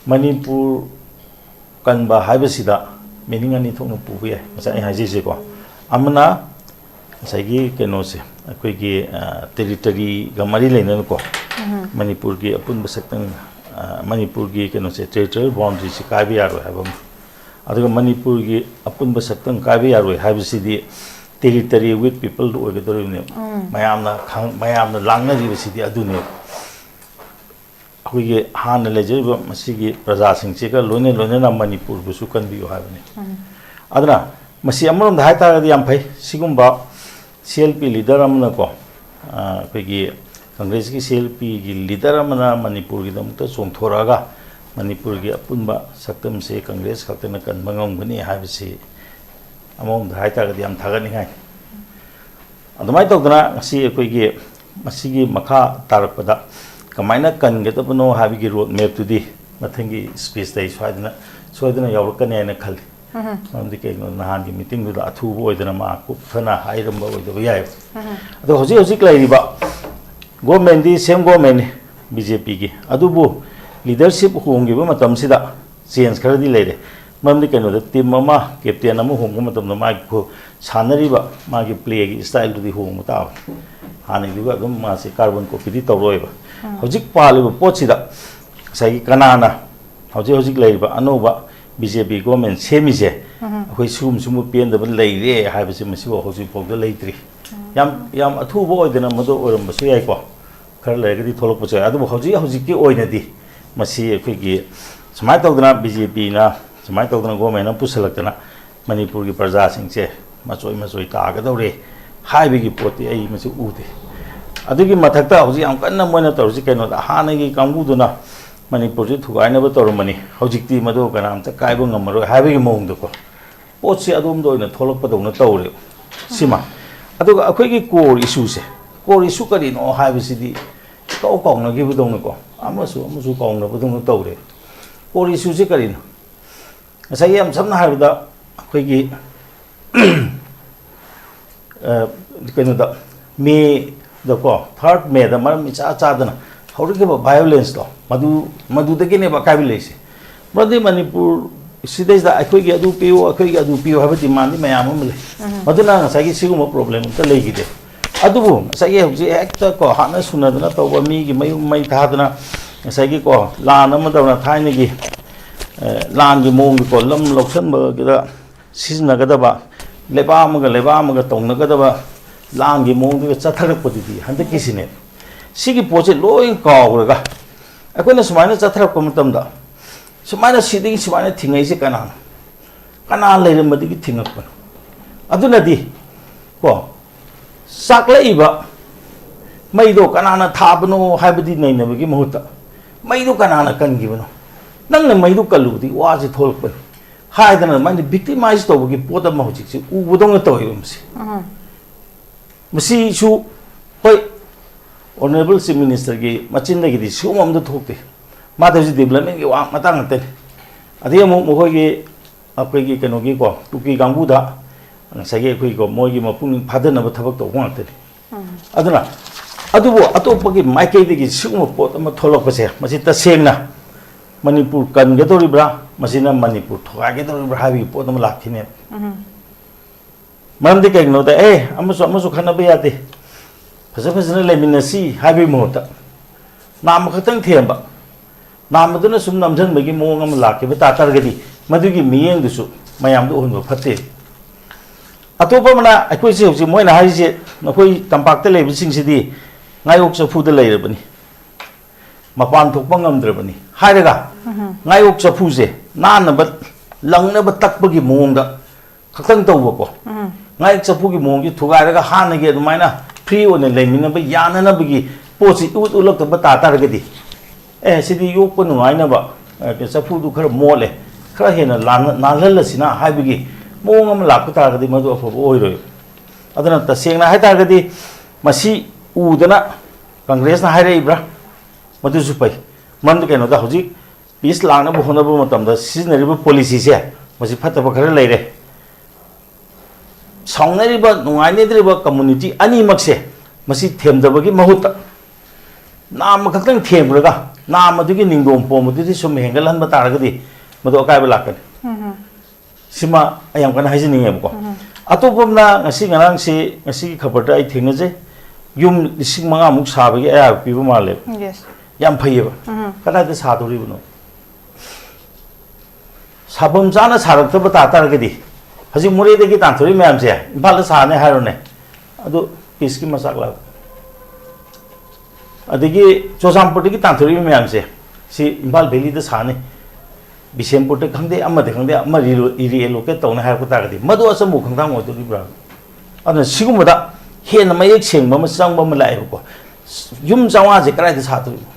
ꯃꯅꯤꯄꯨꯔ ꯀꯟꯕ ꯍꯥꯏꯕꯁꯤꯗ meaning ꯑꯅꯤ ꯊꯣꯛꯅ ꯄꯨꯕ ꯌꯥꯏ, ꯉꯁꯥꯏ ꯑꯩ ꯍꯥꯏꯖꯩꯁꯦꯀꯣ꯫ ꯑꯃꯅ ꯉꯁꯥꯏꯒꯤ ꯀꯩꯅꯣꯁꯦ, ꯑꯩꯈꯣꯏꯒꯤ, ꯑ, territoryꯒ ꯃꯔꯤ ꯂꯩꯅꯅꯀꯣ, ꯃꯅꯤꯄꯨꯔꯒꯤ ꯑꯄꯨꯟꯕ ꯁꯛꯇꯝ, ꯑ, ꯑ, ꯃꯅꯤꯄꯨꯔꯒꯤ ꯀꯩꯅꯣꯁꯦ, territorial boundaryꯁꯦ ꯀꯥꯏꯕ ꯌꯥꯔꯣꯏ ꯍꯥꯏꯕ ꯑꯃ, ꯑꯗꯨꯒ ꯃꯅꯤꯄꯨꯔꯒꯤ ꯑꯄꯨꯟꯕ ꯁꯛꯇꯝ ꯀꯥꯏꯕ ꯌꯥꯔꯣꯏ ꯍꯥꯏꯕꯁꯤꯗꯤ territory with people ꯑꯣꯏꯒꯗꯧꯔꯤꯕꯅꯦꯕ꯫ ꯃꯌꯥꯝꯅ ꯈꯪ-, ꯃꯌꯥꯝꯅ ꯂꯥꯡꯅꯔꯤꯕꯁꯤꯗꯤ ꯑꯗꯨꯅꯦꯕ꯫ ꯑꯩꯈꯣꯏꯒꯤ ꯍꯥꯟꯅ ꯂꯩꯖꯔꯤꯕ ꯃꯁꯤꯒꯤ ꯄ꯭ꯔꯖꯥꯁꯤꯡꯁꯤꯒ ꯂꯣꯏꯅ ꯂꯣꯏꯅꯅ ꯃꯅꯤꯄꯨꯔꯕꯨꯁꯨ ꯀꯟꯕꯤꯌꯨ ꯍꯥꯏꯕꯅꯤ꯫ ꯑꯗꯨꯅ ꯃꯁꯤ ꯑꯃꯔꯣꯝꯗ ꯍꯥꯏꯇꯥꯔꯒꯗꯤ ꯌꯥꯝ ꯐꯩ꯫ ꯁꯤꯒꯨꯝꯕ C L P leader ꯑꯃꯅꯀꯣ, ꯑ, ꯑꯩꯈꯣꯏꯒꯤ ꯀꯪꯒ꯭ꯔꯦꯁꯀꯤ C L Pꯒꯤ leader ꯑꯃꯅ ꯃꯅꯤꯄꯨꯔꯒꯤꯗꯃꯛꯇ ꯆꯣꯡꯊꯣꯔꯛꯑꯒ ꯃꯅꯤꯄꯨꯔꯒꯤ ꯑꯄꯨꯟꯕ ꯁꯛꯇꯝꯁꯦ ꯀꯪꯒ꯭ꯔꯦꯁ ꯈꯛꯇꯅ ꯀꯟꯕ ꯉꯝꯒꯅꯤ ꯍꯥꯏꯕꯁꯤ ꯑꯃꯔꯣꯝꯗ ꯍꯥꯏꯇꯥꯔꯒꯗꯤ ꯌꯥꯝ ꯊꯥꯒꯠꯅꯤꯡꯉꯥꯏ꯫ ꯑꯗꯨꯃꯥꯏꯅ ꯇꯧꯗꯅ ꯉꯁꯤ ꯑꯩꯈꯣꯏꯒꯤ ꯃꯁꯤꯒꯤ ꯃꯈꯥ ꯇꯥꯔꯛꯄꯗ ꯀꯃꯥꯏꯅ ꯀꯟꯒꯗꯕꯅꯣ ꯍꯥꯏꯕꯒꯤ road mapꯇꯨꯗꯤ ꯃꯊꯪꯒꯤ speechꯇ ꯑꯩ ꯁꯣꯏꯗꯅ, ꯁꯣꯏꯗꯅ ꯌꯥꯎꯔꯛꯀꯅꯤ ꯍꯥꯏꯅ ꯈꯜꯂꯤ꯫ ꯃꯔꯝꯗꯤ ꯀꯩꯒꯤꯅꯣ, ꯅꯍꯥꯟꯒꯤ meetingꯗꯨꯗ ꯑꯊꯨꯕ ꯑꯣꯏꯗꯅ ꯃꯥ ꯀꯨꯞꯊꯅ ꯍꯥꯏꯔꯝꯕ ꯑꯣꯏꯗꯕ ꯌꯥꯏꯕ꯫ ꯑꯗꯣ ꯍꯧꯖꯤꯛ ꯍꯧꯖꯤꯛ ꯂꯩꯔꯤꯕ governmentꯗꯤ same governmentꯅꯤ, BJPꯒꯤ꯫ ꯑꯗꯨꯕꯨ leadership ꯍꯣꯡꯈꯤꯕ ꯃꯇꯝꯁꯤꯗ change ꯈꯔꯗꯤ ꯂꯩꯔꯦ꯫ ꯃꯔꯝꯗꯤ ꯀꯩꯅꯣꯗ, team ꯑꯃ, captain ꯑꯃ ꯍꯣꯡꯕ ꯃꯇꯝꯗ ꯃꯥꯒꯤ ꯈꯨ-, ꯁꯥꯟꯅꯔꯤꯕ ꯃꯥꯒꯤ playꯒꯤ styleꯗꯨꯗꯤ ꯍꯣꯡꯕ ꯇꯥꯕꯅꯤ꯫ ꯍꯥꯟꯅꯒꯤꯗꯨꯒ ꯑꯗꯨꯝ ꯃꯥꯁꯤ carbon copyꯗꯤ ꯇꯧꯔꯣꯏꯕ꯫ ꯍꯧꯖꯤꯛ ꯄꯥꯜꯂꯤꯕ ꯄꯣꯠꯁꯤꯗ ꯉꯁꯥꯏꯒꯤ ꯀꯅꯥꯅ ꯍꯧꯖꯤꯛ ꯍꯧꯖꯤꯛ ꯂꯩꯔꯤꯕ ꯑꯅꯧꯕ BJP government ꯁꯦꯝꯃꯤꯁꯦ, ꯑꯩꯈꯣꯏ ꯁꯤꯒꯨꯝ ꯁꯤꯒꯨꯝꯕ ꯄꯦꯟꯗꯕ ꯂꯩꯔꯦ ꯍꯥꯏꯕꯁꯤ ꯃꯁꯤꯐꯥꯎ ꯍꯧꯖꯤꯛꯐꯥꯎꯗ ꯂꯩꯇ꯭ꯔꯤ꯫ ꯌꯥꯝ, ꯌꯥꯝ ꯑꯊꯨꯕ ꯑꯣꯏꯗꯅ ꯃꯗꯨ ꯑꯣꯏꯔꯝꯕꯁꯨ ꯌꯥꯏꯀꯣ, ꯈꯔ ꯂꯩꯔꯒꯗꯤ ꯊꯣꯛꯂꯛꯄꯁꯨ ꯌꯥꯏ꯫ ꯑꯗꯨꯕꯨ ꯍꯧꯖꯤꯛ ꯍꯧꯖꯤꯛꯀꯤ ꯑꯣꯏꯅꯗꯤ ꯃꯁꯤ ꯑꯩꯈꯣꯏꯒꯤ ꯁꯨꯃꯥꯏꯅ ꯇꯧꯗꯅ BJPꯅ ꯁꯨꯃꯥꯏꯅ ꯇꯧꯗꯅ government ꯑꯃ ꯄꯨꯁꯜꯂꯛꯇꯅ ꯃꯅꯤꯄꯨꯔꯒꯤ ꯄ꯭ꯔꯖꯥꯁꯤꯡꯁꯦ ꯃꯆꯣꯏ ꯃꯆꯣꯏ ꯇꯥꯒꯗꯧꯔꯦ ꯍꯥꯏꯕꯒꯤ ꯄꯣꯠꯇꯤ ꯑꯩ ꯃꯁꯤ ꯎꯗꯦ꯫ ꯑꯗꯨꯒꯤ ꯃꯊꯛꯇ ꯍꯧꯖꯤꯛ ꯌꯥꯝ ꯀꯟꯅ ꯃꯣꯏꯅ ꯇꯧꯔꯤꯁꯤ ꯀꯩꯅꯣꯗ, ꯍꯥꯟꯅꯒꯤ ꯀꯥꯡꯕꯨꯗꯨꯅ ꯃꯅꯤꯄꯨꯔꯁꯤ ꯊꯨꯒꯥꯏꯅꯕ ꯇꯧꯔꯝꯕꯅꯤ, ꯍꯧꯖꯤꯛꯇꯤ ꯃꯗꯨ ꯀꯅꯥꯝꯇ ꯀꯥꯏꯕ ꯉꯝꯃꯔꯣꯏ ꯍꯥꯏꯕꯒꯤ ꯃꯑꯣꯡꯗꯀꯣ꯫ ꯄꯣꯠꯁꯤ ꯑꯗꯣꯝꯗ ꯑꯣꯏꯅ ꯊꯣꯛꯂꯛꯄꯗꯧꯅ ꯇꯧꯔꯦꯕ꯫ ꯁꯤꯃ꯫ ꯑꯗꯨꯒ ꯑꯩꯈꯣꯏꯒꯤ core issueꯁꯦ, core issue ꯀꯔꯤꯅꯣ ꯍꯥꯏꯕꯁꯤꯗꯤ ꯏꯀꯥꯎ ꯀꯥꯎꯅꯈꯤꯕꯗꯧꯅꯀꯣ, ꯑꯃꯁꯨ ꯑꯃꯁꯨ ꯀꯥꯎꯅꯕꯗꯧꯅ ꯇꯧꯔꯦ꯫ Core issueꯁꯦ ꯀꯔꯤꯅꯣ? ꯉꯁꯥꯏꯒꯤ ꯌꯥꯝ ꯁꯝꯅ ꯍꯥꯏꯔꯕꯗ ꯑꯩꯈꯣꯏꯒꯤ ꯑ, ꯀꯩꯅꯣꯗ, Mayꯗꯀꯣ, third Mayꯗ ꯃꯔꯝ ꯏꯆꯥ ꯆꯥꯗꯅ ꯍꯧꯔꯛꯈꯤꯕ violenceꯇꯣ, ꯃꯗꯨ, ꯃꯗꯨꯗꯒꯤꯅꯦꯕ ꯑꯀꯥꯏꯕ ꯂꯩꯔꯤꯁꯦ꯫ ꯃꯔꯝꯗꯤ ꯃꯅꯤꯄꯨꯔ ꯁꯤꯗꯩꯁꯤꯗ ꯑꯩꯈꯣꯏꯒꯤ ꯑꯗꯨ ꯄꯤꯌꯨ, ꯑꯩꯈꯣꯏꯒꯤ ꯑꯗꯨ ꯄꯤꯌꯨ ꯍꯥꯏꯕ demandꯗꯤ ꯃꯌꯥꯝ ꯑꯃ ꯂꯩ꯫ ꯃꯗꯨꯅ ꯉꯁꯥꯏꯒꯤ ꯁꯤꯒꯨꯝꯕ problem ꯑꯝꯇ ꯂꯩꯈꯤꯗꯦ꯫ ꯑꯗꯨꯕꯨ ꯉꯁꯥꯏꯒꯤ ꯍꯧꯖꯤꯛ ꯍꯦꯛꯇ ꯀꯣ, ꯍꯥꯠꯅ ꯁꯨꯅꯗꯅ ꯇꯧꯕ, ꯃꯤꯒꯤ ꯃꯌꯨꯝ ꯃꯩ ꯊꯥꯗꯅ, ꯉꯁꯥꯏꯒꯤꯀꯣ, ꯂꯥꯟ ꯑꯃ ꯇꯧꯅ ꯊꯥꯏꯅꯒꯤ, ꯑ, ꯂꯥꯟꯒꯤ ꯃꯑꯣꯡꯗꯀꯣ, ꯂꯝ ꯂꯧꯁꯟꯕꯒꯤꯗ ꯁꯤꯖꯤꯟꯅꯒꯗꯕ, ꯂꯩꯕꯥꯛ ꯑꯃꯒ ꯂꯩꯕꯥꯛ ꯑꯃꯒ ꯇꯧꯅꯒꯗꯕ ꯂꯥꯟꯒꯤ ꯃꯑꯣꯡꯗꯨꯒ ꯆꯠꯊꯔꯛꯄꯗꯨꯗꯤ ꯍꯟꯗꯛꯀꯤꯁꯤꯅꯦ꯫ ꯁꯤꯒꯤ ꯄꯣꯠꯁꯦ ꯂꯣꯏ ꯀꯥꯎꯈ꯭ꯔꯒ ꯑꯩꯈꯣꯏꯅ ꯁꯨꯃꯥꯏꯅ ꯆꯠꯊꯔꯛꯄ ꯃꯇꯝꯗ, ꯁꯨꯃꯥꯏꯅ ꯁꯤꯗꯒꯤ ꯁꯨꯃꯥꯏꯅ ꯊꯤꯡꯉꯛꯏꯁꯦ ꯀꯅꯥꯅꯣ? ꯀꯅꯥ ꯂꯩꯔꯝꯕꯗꯒꯤ ꯊꯤꯡꯉꯛꯄꯅꯣ? ꯑꯗꯨꯅꯗꯤ ꯀꯣ, ꯆꯥꯛꯂꯛꯏꯕ ꯃꯩꯗꯣ ꯀꯅꯥꯅ ꯊꯥꯕꯅꯣ ꯍꯥꯏꯕꯗꯤ ꯅꯩꯅꯕꯒꯤ ꯃꯍꯨꯠꯇ, ꯃꯩꯗꯣ ꯀꯅꯥꯅ ꯀꯟꯈꯤꯕꯅꯣ? ꯅꯪꯅ ꯃꯩꯗꯣ ꯀꯜꯂꯨꯕꯗꯒꯤ ꯋꯥꯁꯦ ꯊꯣꯛꯂꯛꯄꯅꯤ ꯍꯥꯏꯗꯅ ꯑꯗꯨꯃꯥꯏꯅ victimize ꯇꯧꯕꯒꯤ ꯄꯣꯠ ꯑꯃ ꯍꯧꯖꯤꯛꯁꯦ ꯎꯕꯗꯧꯅ ꯇꯧꯋꯦꯕ ꯃꯁꯤ꯫ ꯃꯁꯤꯁꯨ, ꯍꯣꯏ, Honourable Chief Ministerꯒꯤ ꯃꯆꯤꯟꯗꯒꯤꯗꯤ ꯁꯤꯒꯨꯝꯕ ꯑꯝꯇ ꯊꯣꯛꯇꯦ꯫ ꯃꯥꯗꯤ ꯍꯧꯖꯤꯛ developmentꯒꯤ ꯋꯥ ꯃꯇꯥꯡ ꯉꯥꯛꯇꯅꯤ꯫ ꯑꯗꯩ ꯑꯃꯨꯛ ꯃꯈꯣꯏꯒꯤ, ꯑꯩꯈꯣꯏꯒꯤ ꯀꯩꯅꯣꯒꯤꯀꯣ, ꯀꯨꯀꯤ ꯀꯥꯡꯕꯨꯗ ꯉꯁꯥꯏꯒꯤ ꯑꯩꯈꯣꯏꯒꯤꯀꯣ, ꯃꯣꯏꯒꯤ ꯃꯄꯨꯛꯅꯤꯡ ꯐꯥꯊꯅꯕ ꯊꯕꯛ ꯇꯧꯕ ꯉꯥꯛꯇꯅꯤ꯫ ꯑꯗꯨꯅ ꯑꯗꯨꯕꯨ ꯑꯇꯣꯞꯄꯒꯤ ꯃꯥꯏꯀꯩꯗꯒꯤ ꯁꯤꯒꯨꯝꯕ ꯄꯣꯠ ꯑꯃ ꯊꯣꯛꯂꯛꯄꯁꯦ, ꯃꯁꯤ ꯇꯁꯦꯡꯅ ꯃꯅꯤꯄꯨꯔ ꯀꯟꯒꯗꯧꯔꯤꯕ꯭ꯔꯥ, ꯃꯁꯤꯅ ꯃꯅꯤꯄꯨꯔ ꯊꯨꯒꯥꯏꯒꯗꯧꯔꯤꯕ꯭ꯔꯥ ꯍꯥꯏꯕꯒꯤ ꯄꯣꯠ ꯑꯃ ꯂꯥꯛꯈꯤꯅꯦꯕ꯫ ꯃꯔꯝꯗꯤ ꯀꯩꯒꯤꯅꯣꯗ, ꯑꯦ, ꯑꯃꯁꯨ ꯑꯃꯁꯨ ꯈꯠꯅꯕ ꯌꯥꯗꯦ, ꯐꯖ ꯐꯖꯅ ꯂꯩꯃꯤꯟꯅꯁꯤ ꯍꯥꯏꯕꯒꯤ ꯃꯍꯨꯠꯇ ꯅꯥꯝꯃ ꯈꯛꯇꯪ ꯊꯦꯝꯕ, ꯅꯥꯝꯃꯗꯨꯅ ꯁꯨꯝ ꯅꯝꯁꯤꯟꯕꯒꯤ ꯃꯑꯣꯡ ꯑꯃ ꯂꯥꯛꯈꯤꯕ ꯇꯥ ꯇꯥꯔꯒꯗꯤ ꯃꯗꯨꯒꯤ ꯃꯤꯠꯌꯦꯡꯗꯨꯁꯨ ꯃꯌꯥꯝꯗ ꯎꯍꯟꯕ ꯐꯠꯇꯦ꯫ ꯑꯇꯣꯞꯄ ꯑꯃꯅ ꯑꯩꯈꯣꯏꯁꯦ ꯍꯧꯖꯤꯛ ꯃꯣꯏꯅ ꯍꯥꯏꯔꯤꯁꯦ, ꯅꯈꯣꯏ ꯇꯝꯄꯥꯛꯇ ꯂꯩꯕꯁꯤꯡꯁꯤꯗꯤ ꯉꯥꯌꯣꯛ ꯆꯐꯨꯗ ꯂꯩꯔꯕꯅꯤ, ꯃꯄꯥꯟ ꯊꯣꯛꯄ ꯉꯝꯗ꯭ꯔꯕꯅꯤ ꯍꯥꯏꯔꯒ, ꯉꯥꯌꯣꯛ ꯆꯐꯨꯁꯦ ꯅꯥꯟꯅꯕ, ꯂꯪꯅꯕ ꯇꯛꯄꯒꯤ ꯃꯑꯣꯡꯗ ꯈꯛꯇꯪ ꯇꯧꯕꯀꯣ꯫ ꯉꯥꯌꯣꯛ ꯆꯐꯨꯒꯤ ꯃꯑꯣꯡꯁꯦ ꯊꯨꯒꯥꯏꯔꯒ ꯍꯥꯟꯅꯒꯤ ꯑꯗꯨꯃꯥꯏꯅ free ꯑꯣꯏꯅ ꯂꯩꯃꯤꯟꯅꯕ ꯌꯥꯅꯅꯕꯒꯤ ꯄꯣꯠꯁꯤ ꯏꯎꯠ ꯎꯠꯂꯛꯇꯕ ꯇꯥ ꯇꯥꯔꯒꯗꯤ, ꯑꯦ, ꯁꯤꯗꯤ ꯌꯣꯛꯄ ꯅꯨꯡꯉꯥꯏꯅꯕ, ꯑꯦ, ꯆꯐꯨꯗꯨ ꯈꯔ ꯃꯣꯠꯂꯦ, ꯈꯔ ꯍꯦꯟꯅ ꯂꯥꯟꯅ-, ꯅꯥꯜꯍꯜꯂꯁꯤꯅ ꯍꯥꯏꯕꯒꯤ ꯃꯑꯣꯡ ꯑꯃ ꯂꯥꯛꯄ ꯇꯥꯔꯒꯗꯤ ꯃꯗꯨ ꯑꯐꯕ ꯑꯣꯏꯔꯣꯏ꯫ ꯑꯗꯨꯅ ꯇꯁꯦꯡꯅ ꯍꯥꯏ ꯇꯥꯔꯒꯗꯤ ꯃꯁꯤ ꯎꯗꯅ ꯀꯪꯒ꯭ꯔꯦꯁꯅ ꯍꯥꯏꯔꯛꯏꯕ꯭ꯔꯥ? ꯃꯗꯨꯁꯨ ꯐꯩ꯫ ꯃꯔꯝꯗꯤ ꯀꯩꯅꯣꯗ, ꯍꯧꯖꯤꯛ peace ꯂꯥꯛꯅꯕ ꯍꯣꯠꯅꯕ ꯃꯇꯝꯗ ꯁꯤꯖꯤꯟꯅꯔꯤꯕ policyꯁꯦ, ꯃꯁꯤ ꯐꯠꯇꯕ ꯈꯔ ꯂꯩꯔꯦ꯫ ꯁꯥꯎꯅꯔꯤꯕ, ꯅꯨꯡꯉꯥꯏꯅꯗ꯭ꯔꯤꯕ community ꯑꯅꯤꯃꯛꯁꯦ, ꯃꯁꯤ ꯊꯦꯝꯗꯕꯒꯤ ꯃꯍꯨꯠꯇ ꯅꯥꯝꯃ ꯈꯛꯇꯪ ꯊꯦꯝꯈ꯭ꯔꯒ ꯅꯥꯝꯃꯗꯨꯒꯤ ꯅꯤꯡꯗꯣꯝ ꯄꯣꯝꯕꯗꯨꯗꯤ ꯁꯨꯝ ꯍꯦꯟꯒꯠꯍꯟꯕ ꯇꯥꯔꯒꯗꯤ ꯃꯗꯨ ꯑꯀꯥꯏꯕ ꯂꯥꯛꯀꯅꯤ꯫ ꯁꯤꯃ ꯑꯩ ꯌꯥꯝ ꯀꯟꯅ ꯍꯥꯏꯖꯅꯤꯡꯉꯦꯕꯀꯣ꯫ ꯑꯇꯣꯞꯄ ꯑꯃꯅ ꯉꯁꯤ ꯉꯔꯥꯡꯁꯤ, ꯉꯁꯤꯒꯤ ꯈꯕꯔꯗ ꯑꯩ ꯊꯦꯡꯅꯖꯩ, ꯌꯨꯝ ꯂꯤꯁꯤꯡ ꯃꯉꯥꯃꯨꯛ ꯁꯥꯕꯒꯤ ꯑꯌꯥꯕ ꯄꯤꯕ ꯃꯥꯜꯂꯦꯕ꯫ Yes꯫ ꯌꯥꯝ ꯐꯩꯌꯦꯕ꯫ ꯎꯝ꯫ ꯀꯗꯥꯏꯗ ꯁꯥꯗꯣꯔꯤꯕꯅꯣ? ꯁꯥꯐꯝ ꯆꯥꯅ ꯁꯥꯔꯛꯇꯕ ꯇꯥ ꯇꯥꯔꯒꯗꯤ, ꯍꯧꯖꯤꯛ ꯃꯣꯔꯦꯗꯒꯤ ꯇꯥꯟꯊꯣꯔꯛꯏ ꯃꯌꯥꯝꯁꯦ ꯏꯝꯐꯥꯜꯗ ꯁꯥꯅꯤ ꯍꯥꯏꯔꯣꯅꯦ, ꯑꯗꯨ ꯄꯤꯁꯀꯤ ꯃꯆꯥꯛ ꯂꯥꯛ꯫ ꯑꯗꯒꯤ ꯆꯨꯔꯆꯥꯟꯄꯨꯔꯗꯒꯤ ꯇꯥꯟꯊꯣꯔꯛꯏꯕ ꯃꯌꯥꯝꯁꯦ ꯁꯤ ꯏꯝꯐꯥꯜ ꯚꯦꯂꯤꯗ ꯁꯥꯅꯤ, ꯕꯤꯁꯦꯝꯄꯨꯔꯗ ꯈꯪꯗꯦ, ꯑꯃꯗ ꯈꯪꯗꯦ, ꯑꯃ ꯔꯤꯂꯣ-, ꯔꯤꯑꯦꯂꯣꯀꯦꯠ ꯇꯧꯅꯤ ꯍꯥꯏꯔꯛꯄ ꯇꯥꯔꯒꯗꯤ, ꯃꯗꯨ ꯑꯆꯝꯕ ꯈꯣꯡꯊꯥꯡ ꯑꯣꯏꯗꯣꯔꯤꯕ꯭ꯔꯥ? ꯑꯗꯨꯅ ꯁꯤꯒꯨꯝꯕꯗ ꯍꯦꯟꯅ ꯃꯌꯦꯛ ꯁꯦꯡꯕ ꯑꯃ ꯆꯪꯕ ꯑꯃ ꯂꯥꯛꯑꯦꯕꯀꯣ꯫ ꯌꯨꯝ ꯆꯥꯝꯃꯉꯥꯁꯦ ꯀꯗꯥꯏꯗ ꯁꯥꯗꯣꯔꯤꯅꯣ?